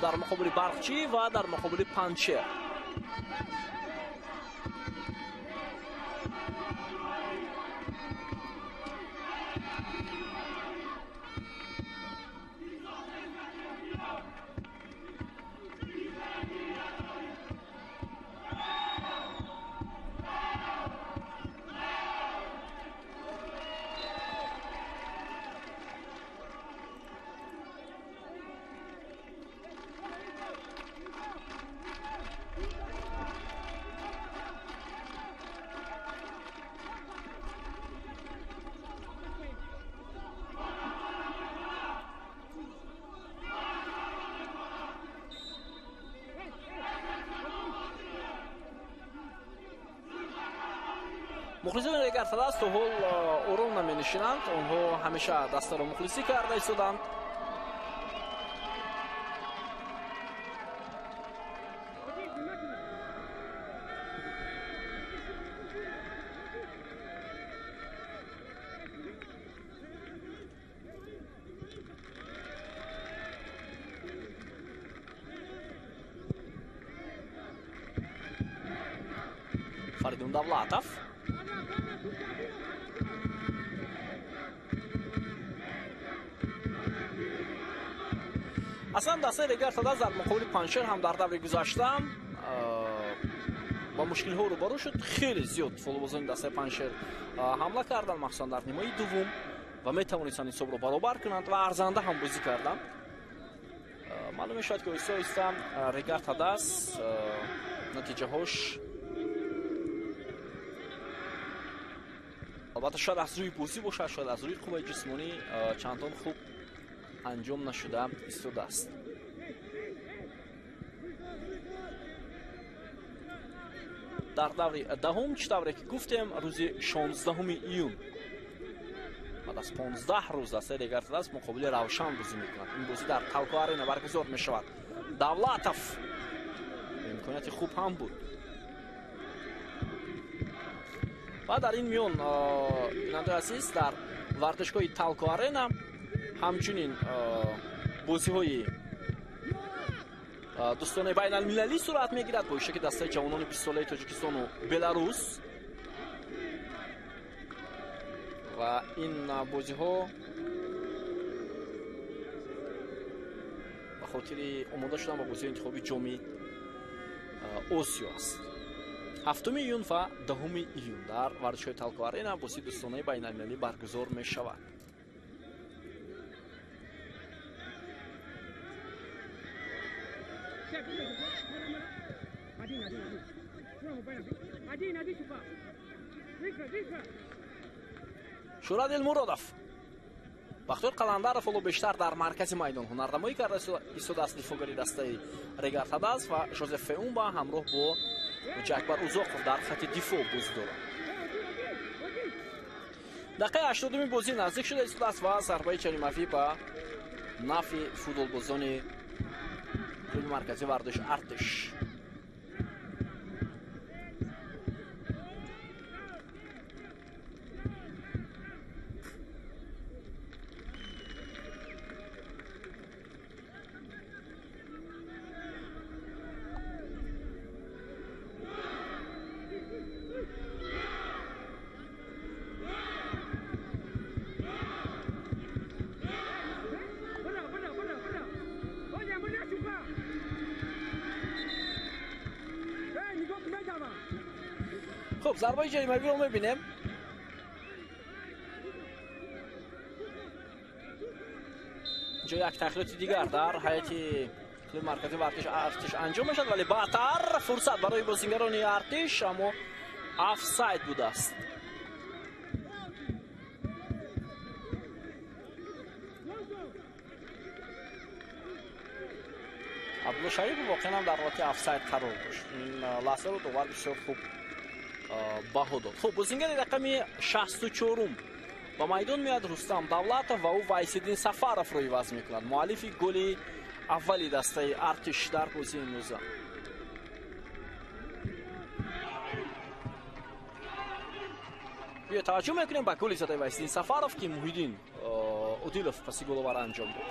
дар муқобили Барқчӣ ва дар муқобили Панҷшер. Мухлисони Регар ТадАЗ то ҳол ором наменишинанд. Онҳо ҳамеша дастаро мухлисӣ карда истоданд. Фаридун Давлатов. Аслан дастаи Регар ТадАЗ дар муқобили Панҷшер ҳам дар даври гузашта ба мушкилҳо рӯбарӯ шуд. Хеле зиёд футболбозони дастаи Панҷшер ҳамла карданд, махсусан дар нимаи дуввум, ва метавонистанд ҳисобро баробар кунанд ва арзанда ҳам бозӣ карданд. Маълум мешавад, ки оҳиста оҳиста Регар ТадАЗ натиҷаҳош албатта шояд аз рӯи бозӣ бошад, шояд аз рӯи қувваи ҷисмонӣ чандон хуб анҷом нашуда истодааст. Дар даври даҳум, чӣ тавре ки гуфтем, рӯзи 16 июн баъд аз 15 рӯз дастаи Регар ТадАЗ муқобили Равшан бозӣ мекунад. Ин бозӣ дар Талко Арена баргузор мешавад. Давлатов имконияти хуб ҳам буд. Ва дар ин миён, бинандаи азиз, дар варзишгоҳи Талко Арена ҳамчунин бозиҳои дӯстонаи байналмилалӣ сурат мегирад бо иштироки дастаи ҷавонони 20-солаи Тоҷикистону Беларус. Ва ин бозиҳо ба хотири омода шудан ба бозиҳои интихоби ҷоми Осиё аст. 7 июн ва 10 июн дар варзишгоҳи Талко Арена бозии дӯстонаи байналмилалӣ баргузор мешавад. Шӯрат Элмуродов. Бахтиёр Қаландаров ҳоло бештар дар маркази майдон ҳунарнамоӣ карда истодааст, дифоъгари дастаи Регар ТадАЗ, ва Жозеф Феумба ҳамроҳ бо Ҷакбар Узоқов дар хати дифоъ бозӣ дорад. Дақиқаи 80-уми бозӣ наздик шуда истодааст ва зарбаи ҷаримавӣ ба нафъи футболбозони клуби марказии варзиши Артиш. Хуб, зарбаи ҷаримавиро мебинем. Инҷо як тағйироти дигар дар ҳайати клуби марказии варзиши Артиш анҷом мешавад, вале баъдтар фурсат барои бозигарони Артиш, аммо офсайд будааст. Абдулло Шарипов воқеан ҳам дар ҳолати офсайд қарор дошт. Ин лаҳзаро довар бисёр хуб баҳо дод. Хуб, бозингари рақами 64-ум ба майдон меояд Рустам Давлатов ва ӯ Вайсиддин Сафаровро иваз мекунад, муаллифи голи аввали дастаи Артиш дар бозии имрӯза. Биё таваҷҷӯҳ мекунем ба голи задаи Вайсиддин Сафаров, ки Муҳиддин Одилов паси головар анҷом дод.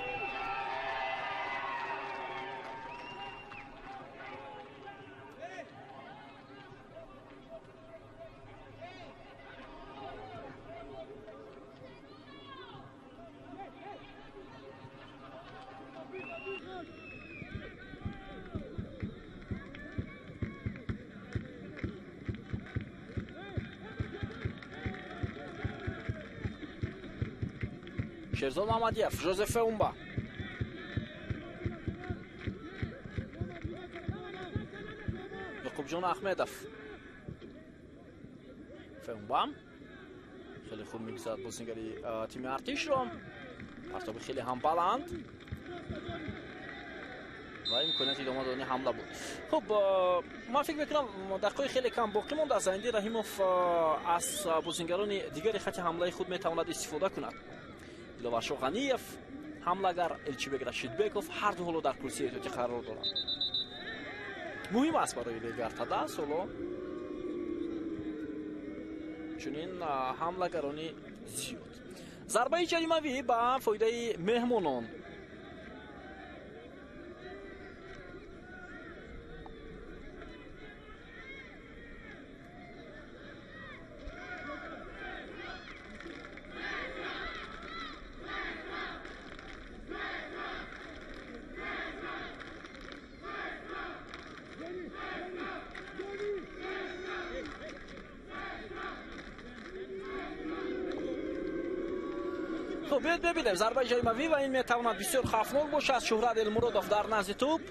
Шерзод Мамадиев, Жозеф Феумба. Яқубҷон Ахмедов. Феумба хеле хуб мегузарад бозингари тими Артишро. Партоби хеле ҳам баланд. Ва имконияти идома додани ҳамла буд. Хуб, ман фикр мекунам, дақиқаи хеле кам боқӣ мондааст. Зайниддин Раҳимов аз бозингарони дигари хати ҳамлаи худ метавонад истифода кунад. Диловаршо Ғаниев ҳамлагар, Элчибек Рашидбеков ҳарду ҳоло дар курсии эҳтиётӣ қарор доранд. Муҳим аст барои Регар-ТадАЗ ҳоло чунин ҳамлагарони зиёд. Зарбаи ҷаримавӣ ба фоидаи меҳмонон. Хуб, биёед бибинем зарбаи ҷаримавӣ ва ин метавонад бисёр хавфнок бошад. Шуҳрат Элмуродов дар назди тӯб.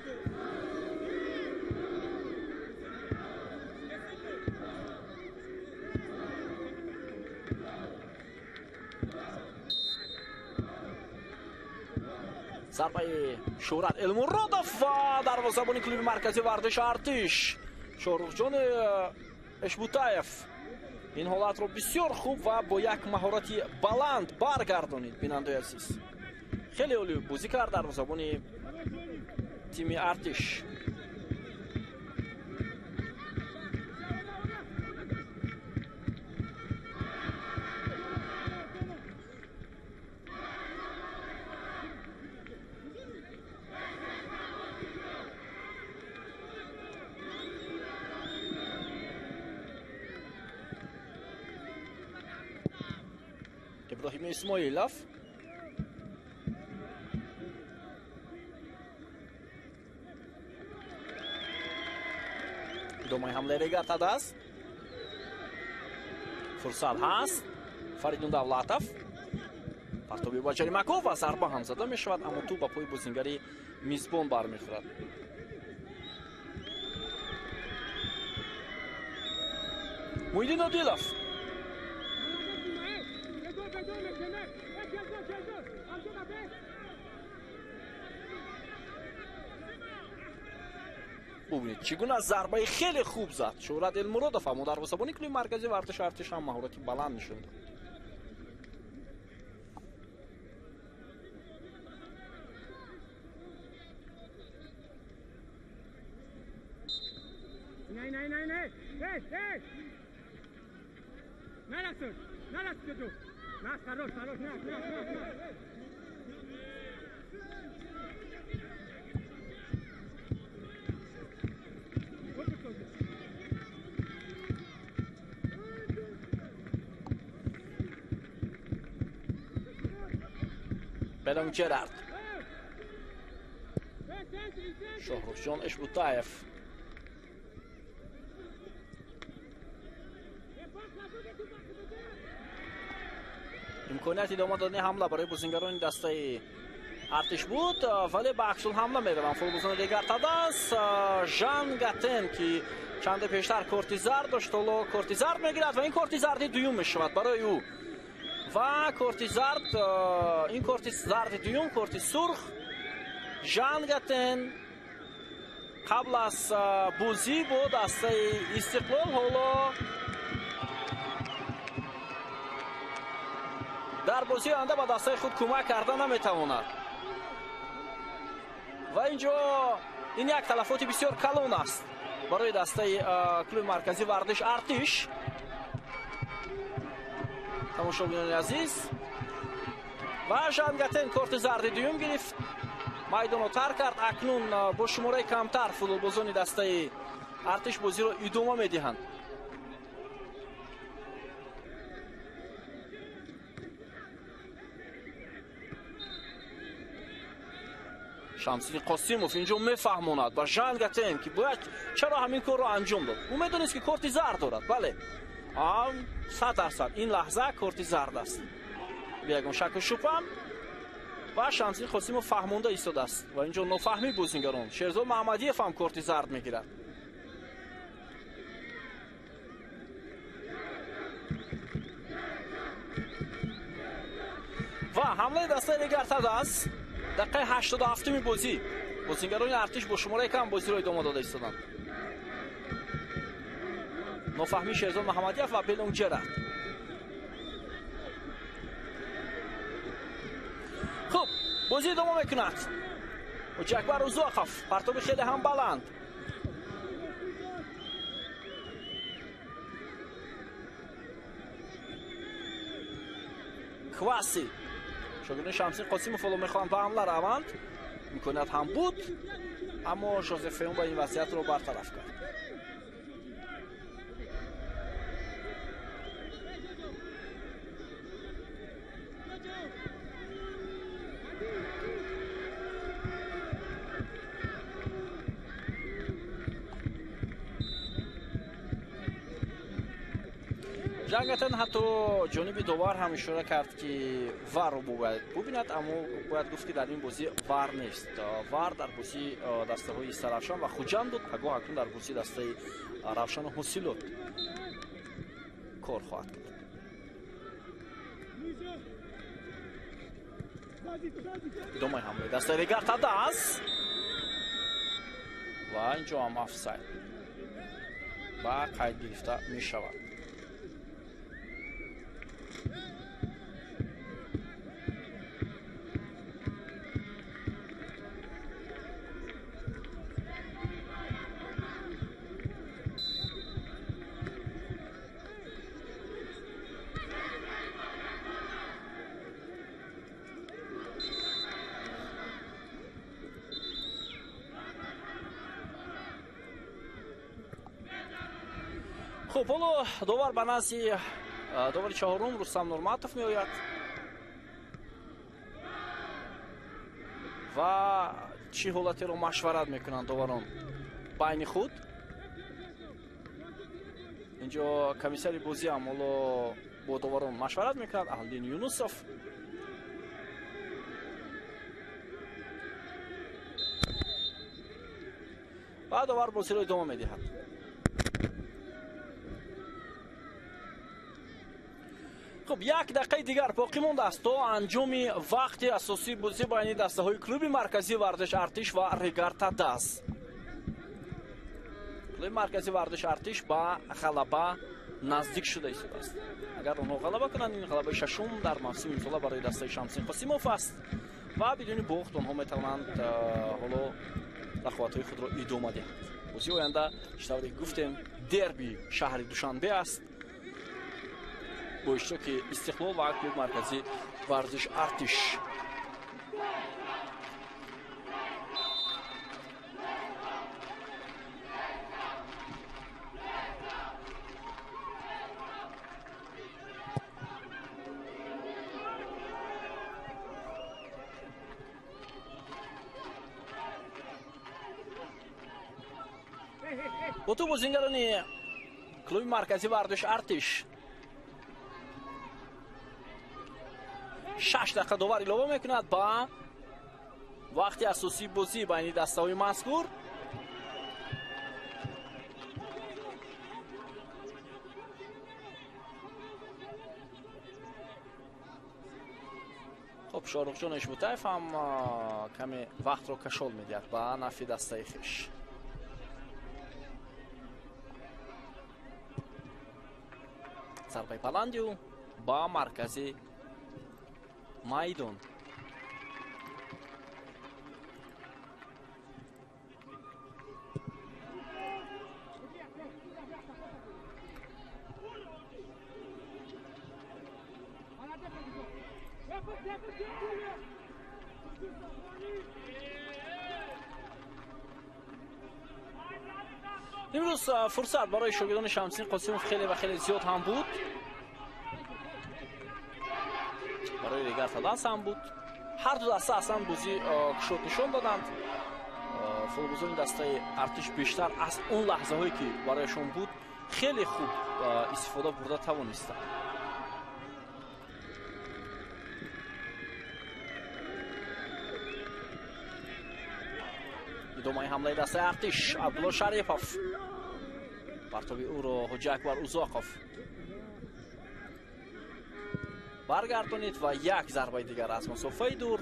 Зарбаи Шуҳрат Элмуродов ва дарвозабони клуби марказии варзиши Артиш Шоҳрухҷон Эшбутаев ин ҳолатро бисёр хуб ва бо як маҳорати баланд баргардонид. Бинандаи азиз, хеле олӣ бозӣ кард дарвозабони тими Артиш. Иброҳим Исмоилов идомаи ҳамлаи Регар-ТадАЗ. Фурсат ҳаст. Фаридун Давлатов партоби ба ҷаримаков ва зарба ҳам зада мешавад, аммо тӯб ба пои бозингари мизбон бармехӯрад. Муҳиддин Одилов бубинед, чӣ гуна зарбаи хеле хуб зад Шуҳрат Элмуродов, аммо дарвозабони клуби марказии варзиши Артиш ҳам маҳорати баланд нишон дод. Белонг Ҷерард, Шоҳрухҷон Эшбутаев имконияти идома додани ҳамла барои бозингарони дастаи Артиш буд, вале ба аксулҳамла мераванд футболбозони Регар-ТадАЗ. Жан Гатен, ки чанде пештар корти зард дошт, ҳоло корти зард мегирад ва ин корти зарди дуюм мешавад барои ӯ. Ва корти зард, ин корти зарди дуюм, корти сурх. Жан Гатен қабл аз бозӣ бо дастаи Истиқлол ҳоло дар бозии оянда ба дастаи худ кӯмак карда наметавонад. Ва инҷо ин як талафоти бисёр калон аст барои дастаи клуби марказии варзиш Артиш. Тамошобинони азиз, ва Жан Гатен корти зарди дуюм гирифт, майдонро тарк кард. Акнун бо шумораи камтар футболбозони дастаи Артиш бозиро идома медиҳанд. Шамсиддин Қосимов инҷо мефаҳмонад ба Жан Гатен, ки бояд чаро ҳамин корро анҷом дод. Ӯ медонист, ки корти зард дорад. Бале, 100% ин лаҳза корти зард аст, бе ягон шаку шубҳа. Ва Шамсиддин Қосимов фаҳмонда истодааст ва инҷо нофаҳмии бозингарон. Шерзод Маҳмадиев ҳам корти зард мегирад. Ва ҳамлаи дастаи Регар-ТадАЗ, дақиқаи 87-уми бозӣ. Бозингарони Артиш бо шумораи кам бозиро идома дода истоданд. Нофаҳмии Шерзод Муҳаммадиев ва Белонг Ҷерард. Хуб, бозӣ идома мекунад. Ҳоҷи Акбар Узоқов, партоби хеле ҳам баланд. Кваси. Шогирдони Шамсин Қосимов ҳоло мехоҳанд ба ҳамла раванд. Имконият ҳам буд, аммо Жозеф Феумба ин вазъиятро бартараф кард. Ҷангатан ҳатто ҷониби довар ҳам ишора кард, ки варро бояд бубинад, аммо бояд гуфт, ки дар ин бозӣ вар нест. Вар дар бозии дастаҳои Сарафшан ва Хуҷанд буд, пагоҳ акнун дар бозии дастаи Равшану Ҳосилот кор хоҳад кард. Идомаи ҳамлаи дастаи Регар Тадаз ва инҷо ҳам офсайд ба қайд гирифта мешавад. Хуб, ҳоло довар ба назди довари чаҳорум Рустам Нурматов меояд ва чӣ ҳолатеро машварат мекунанд доварон байни худ. Инҷо комиссари бозӣ ҳам ҳоло бо доварон машварат мекунад, Аҳлиддин Юнусов. Ва довар бозиро идома медиҳад. Хуб, як дақиқаи дигар боқӣ мондааст то анҷоми вақти асосии бозӣ байни дастаҳои клуби марказии варзиш Артиш ва Регар Тадаз. Клуби марказии варзиш Артиш ба ғалаба наздик шуда истодааст. Агар онҳо ғалаба кунанд, ин ғалабаи шашум дар мавсими имсола барои дастаи Шамсин Қосимов аст ва бидуни бохт онҳо метавонанд ҳоло рақобатҳои худро идома диҳанд. Бозии оянда, чӣ тавре гуфтем, дерби шаҳри Душанбе аст бо иштироки Истиқлол ва клуби марказии варзиш Артиш. Бо ту бозингарони клуби марказии варзиш Артиш 6 дақиқа довар илова мекунад ба вақти асосии бозӣ байни дастаҳои мазкур. Хуб, Шоҳрухҷон Ишбутаев ҳам каме вақтро кашол медиҳад ба нафи дастаи хеш. Зарбаи баланди ӯ ба маркази майдон. Имрӯз фурсат барои шогирдони Шамсин Қосимов хеле ва хеле зиёд ҳам буд, барои Регар Тадаз ҳам буд. Ҳар ду даста аслан бозӣ кушод нишон доданд. Футболбозони дастаи Артиш бештар аз он лаҳзаҳое ки барояшон буд хеле хуб истифода бурда тавонистанд. Идомаи ҳамлаи дастаи Артиш, Абдулло Шарипов, партоби ӯро Ҳоҷи Акбар Узоқов баргардонид ва як зарбаи дигар аз масофаи дур.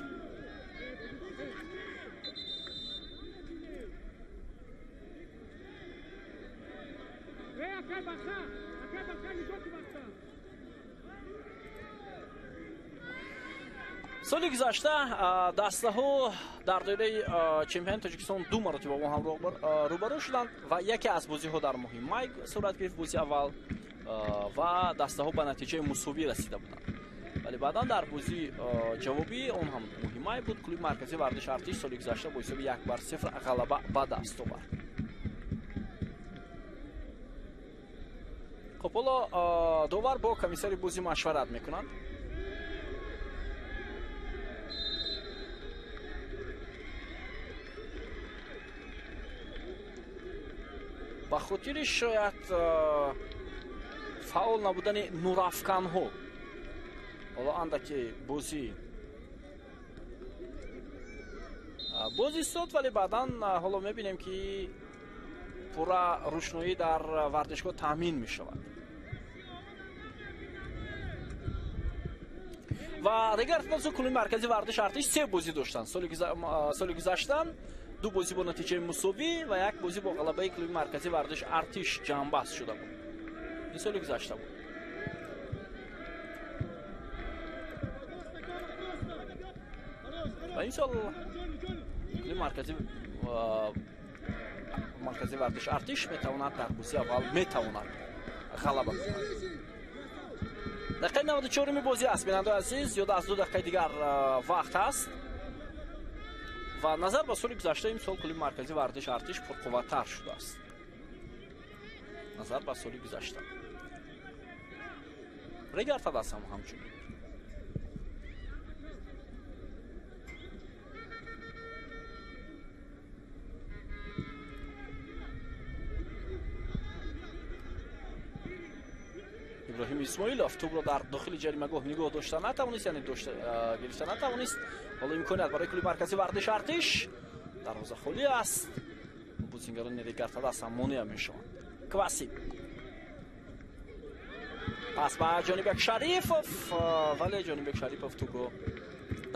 Соли гузашта дастаҳо дар доираи чемпионати Тоҷикистон ду маротиба бо ҳам рӯбарӯ шуданд ва яке аз бозиҳо дар моҳи май сурат гирифт, бози аввал, ва дастаҳо ба натиҷаи мусовӣ расида буданд. Вале баъдан дар бозии ҷавобӣ, он ҳам моҳи май буд, клуби марказии варзиши Артиш соли гузашта бо ҳисоби 1-0 ғалаба ба даст овард. Хуб, ҳоло довар бо комиссари бозӣ машварат мекунанд. Ба хотири шояд фаъол набудани нурафканҳо, ҳоло андаке бозӣ боз истод, вале баъдан ҳоло мебинем, ки пурра рӯшноӣ дар варзишгоҳ таъмин мешавад. Ва дигар клуби марказии варзиши Артиш се бозӣ доштанд соли гузашта, ду бозӣ бо натиҷаи мусовӣ ва як бозӣ бо ғалабаи клуби марказии варзиши Артиш ҷамъбаст шуда буд. Ин соли гузашта буд. Ва ин сол клуби марказии варзиши Артиш метавонад дар бозии аввал метавонад ғалаба кунад. Дақиқаи 94-уми бозӣ аст, бинандаи азиз, зиёда аз 2 дақиқаи дигар вақт аст. Ва назар ба соли гузашта имсол клуби марказии варзиши Артиш пурқувваттар шудааст назар ба соли гузашта. Регар Тадас ҳам ҳамчунин. Иброҳим Исмоилов тӯбро дар дохили ҷаримагоҳ нигоҳ дошта натавонист, яъне гирифта натавонист. Ҳоло имконият барои клуби марказии варзиши Артиш. Дарвоза холӣ аст. Бозингарони Регар Тадас ҳам монеа мешаванд. Кваси пас ба Ҷонибек Шарифов, вале Ҷонибек Шарипов тӯбро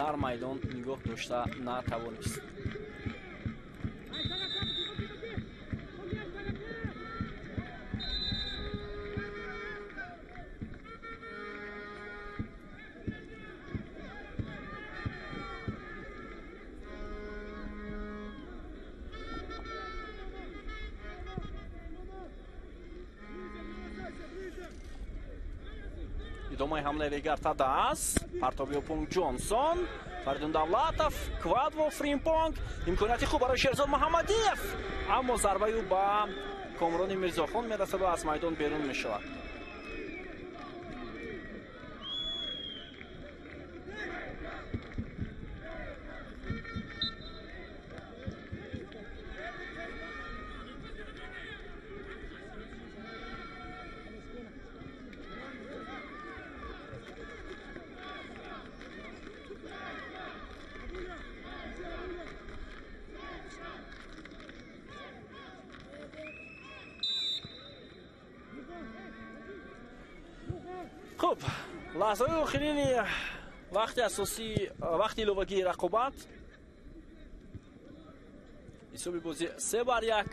дар майдон нигоҳ дошта натавонист. Идомаи ҳамлаи Регар Тадас, партоби Опонг Ҷонсон, Фаридун Давлатов, Квадво Фримпонг, имконияти хуб барои Шерзод Муҳаммадиев, аммо зарбаи ӯ ба Комрони Мирзохон мерасад ва аз майдон берун мешавад. Хуб, лаҳзаҳои охирини вақти асосӣ, вақти иловагии рақобат. Ҳисоби бозӣ 3-1.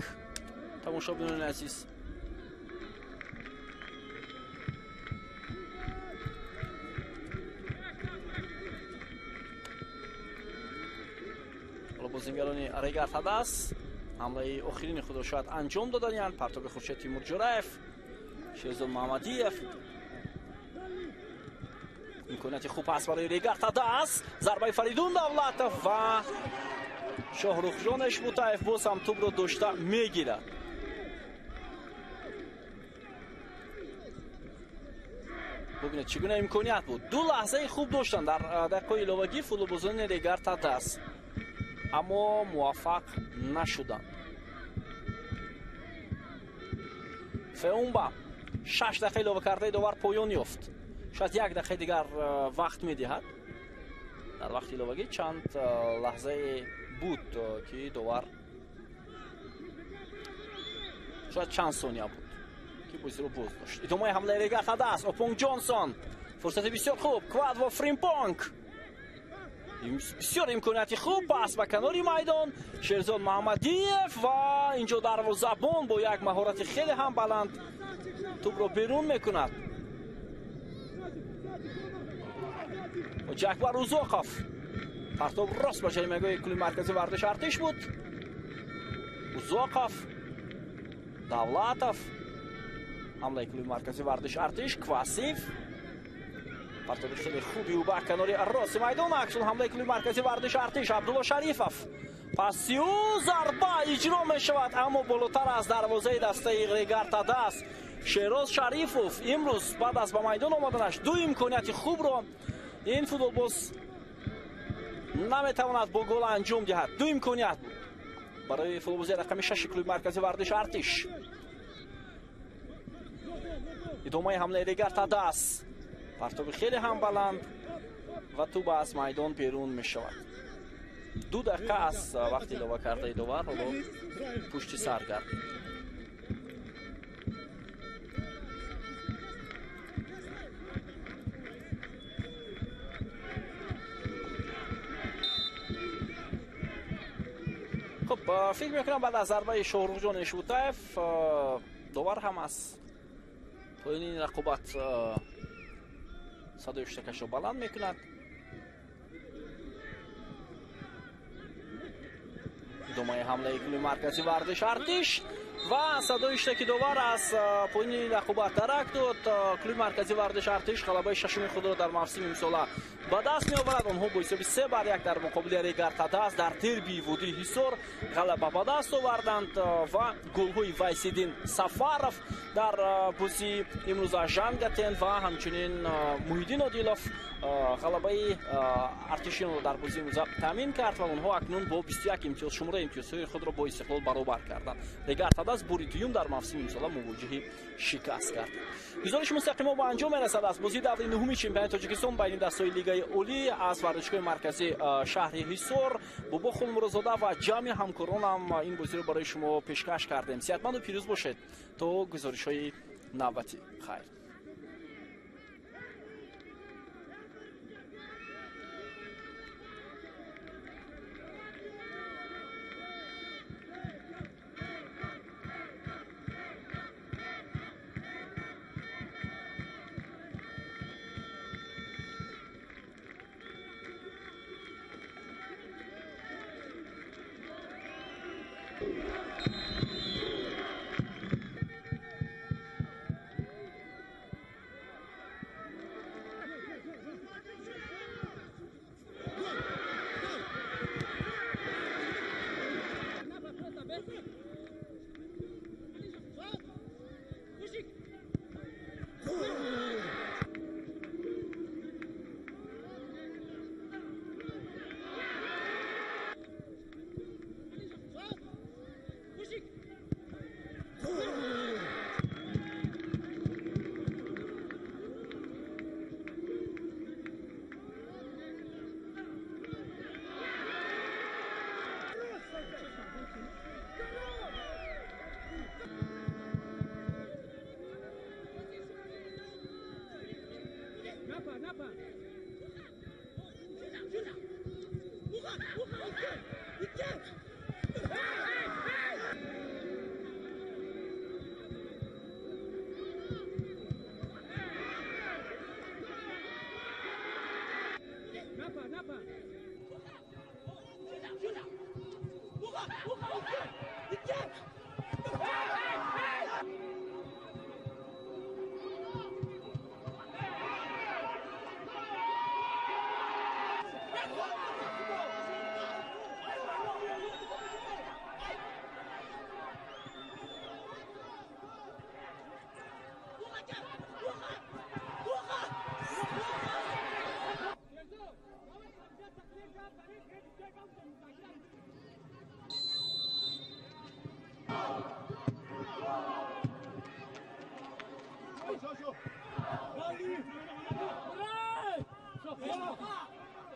Тамошобинони азиз, ҳоло бозингарони Регар Тадас ҳамлаи охирини худро шояд анҷом доданианд. Партоби Хуршед Тимурҷураев, Шерзод Муҳаммадиев. Имконияти хуб аст барои Регар Тадас. Зарбаи Фаридун Давлатов ва Шоҳрухҷон Эшмутаев боз ҳам тӯбро дошта мегирад. Бубинед, чӣ гуна имконият буд. Ду лаҳзаи хуб доштанд дар дақиқаи иловагӣ футболбозони Регар Тадас, аммо муваффақ нашуданд. Феумба 6 дақиқа илова кардаи довар поён ёфт. Шояд 1 дақиқаи дигар вақт медиҳад. Дар вақти иловагӣ чанд лаҳзае буд, ки довар шояд чанд сония буд, ки бозиро боз дошт. Идомаи ҳамлаи Регар Тадас, Опонг Ҷонсон, фурсати бисёр хуб, Квадво Фримпонг, бисёр имконияти хуб, пас ба канори майдон, Шерзод Муҳаммадиев ва Инҷо дарвозабон бо як маҳорати хеле ҳам баланд тӯбро берун мекунад. Ҷакбар Узоқов партоб рост ба ҷаримагоҳи клуби марказии варзиши Артиш буд. Узоқов, Давлатов, ҳамлаи клуби марказии варзиши Артиш, Квасив, партоби хеле хуби ӯ ба канори рости майдон. Аксул ҳамлаи клуби марказии варзиши Артиш, Абдулло Шарифов, паси ӯ зарба иҷро мешавад, аммо болотар аз дарвозаи дастаи Регар-ТадАЗ. Шероз Шарифов имрӯз баъд аз ба майдон омаданаш ду имконияти хубро ин футболбоз наметавонад бо гол анҷом диҳад. Ду имконият буд барои футболбози рақами 6 клуби марказии варзиши Артиш. Идомаи ҳамлаи Регар-ТадАЗ, партоби хеле ҳам баланд ва тӯб аз майдон берун мешавад. 2 дақиқа аз вақти илова кардаи довар ҳоло пушти сар гардид. Хуб, фикр мекунам баъд аз зарбаи Шоҳрухҷон Ишбутаев довар ҳам аз поёни ин рақобат садои ҳуштакашро баланд мекунад. Идомаи ҳамлаи клуби марказии варзиши Артиш ва садои ҳуштаки довар аз поёни рақобат дарак дод. Клуби марказии варзиши Артиш ғалабаи шашуми худро дар мавсими имсола ба даст меоварад. Онҳо бо ҳисоби 3-1 дар муқобили Регар-ТадАЗ дар дербии водии Ҳисор ғалаба ба даст оварданд ва голҳои Вайсиддин Сафаров дар бозии имрӯза Жангатен ва ҳамчунин Муҳиддин Одилов ғалабаи артишиёнро дар бозии имрӯза таъмин кард ва онҳо акнун бо 21 имтиёз шумораи имтиёзҳои худро бо Истиқлол баробар карданд. Регар-ТадАЗ бори дуюм дар мавсими имсола мувоҷиҳи шикаст кард. Гузориши мустақимо ба анҷом мерасад аз бозии даври нуҳуми чемпионати Тоҷикистон байни дастҳои Лигаи Олӣ аз варзишгоҳи марказии шаҳри Ҳисор. Бобо Хулмурозода ва ҷамъи ҳамкоронам ин бозиро барои шумо пешкаш кардем. Сиҳатманду пирӯз бошед то гузоришҳои навбатӣ. Хайр.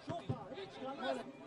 Şopa, hiç kalmaz.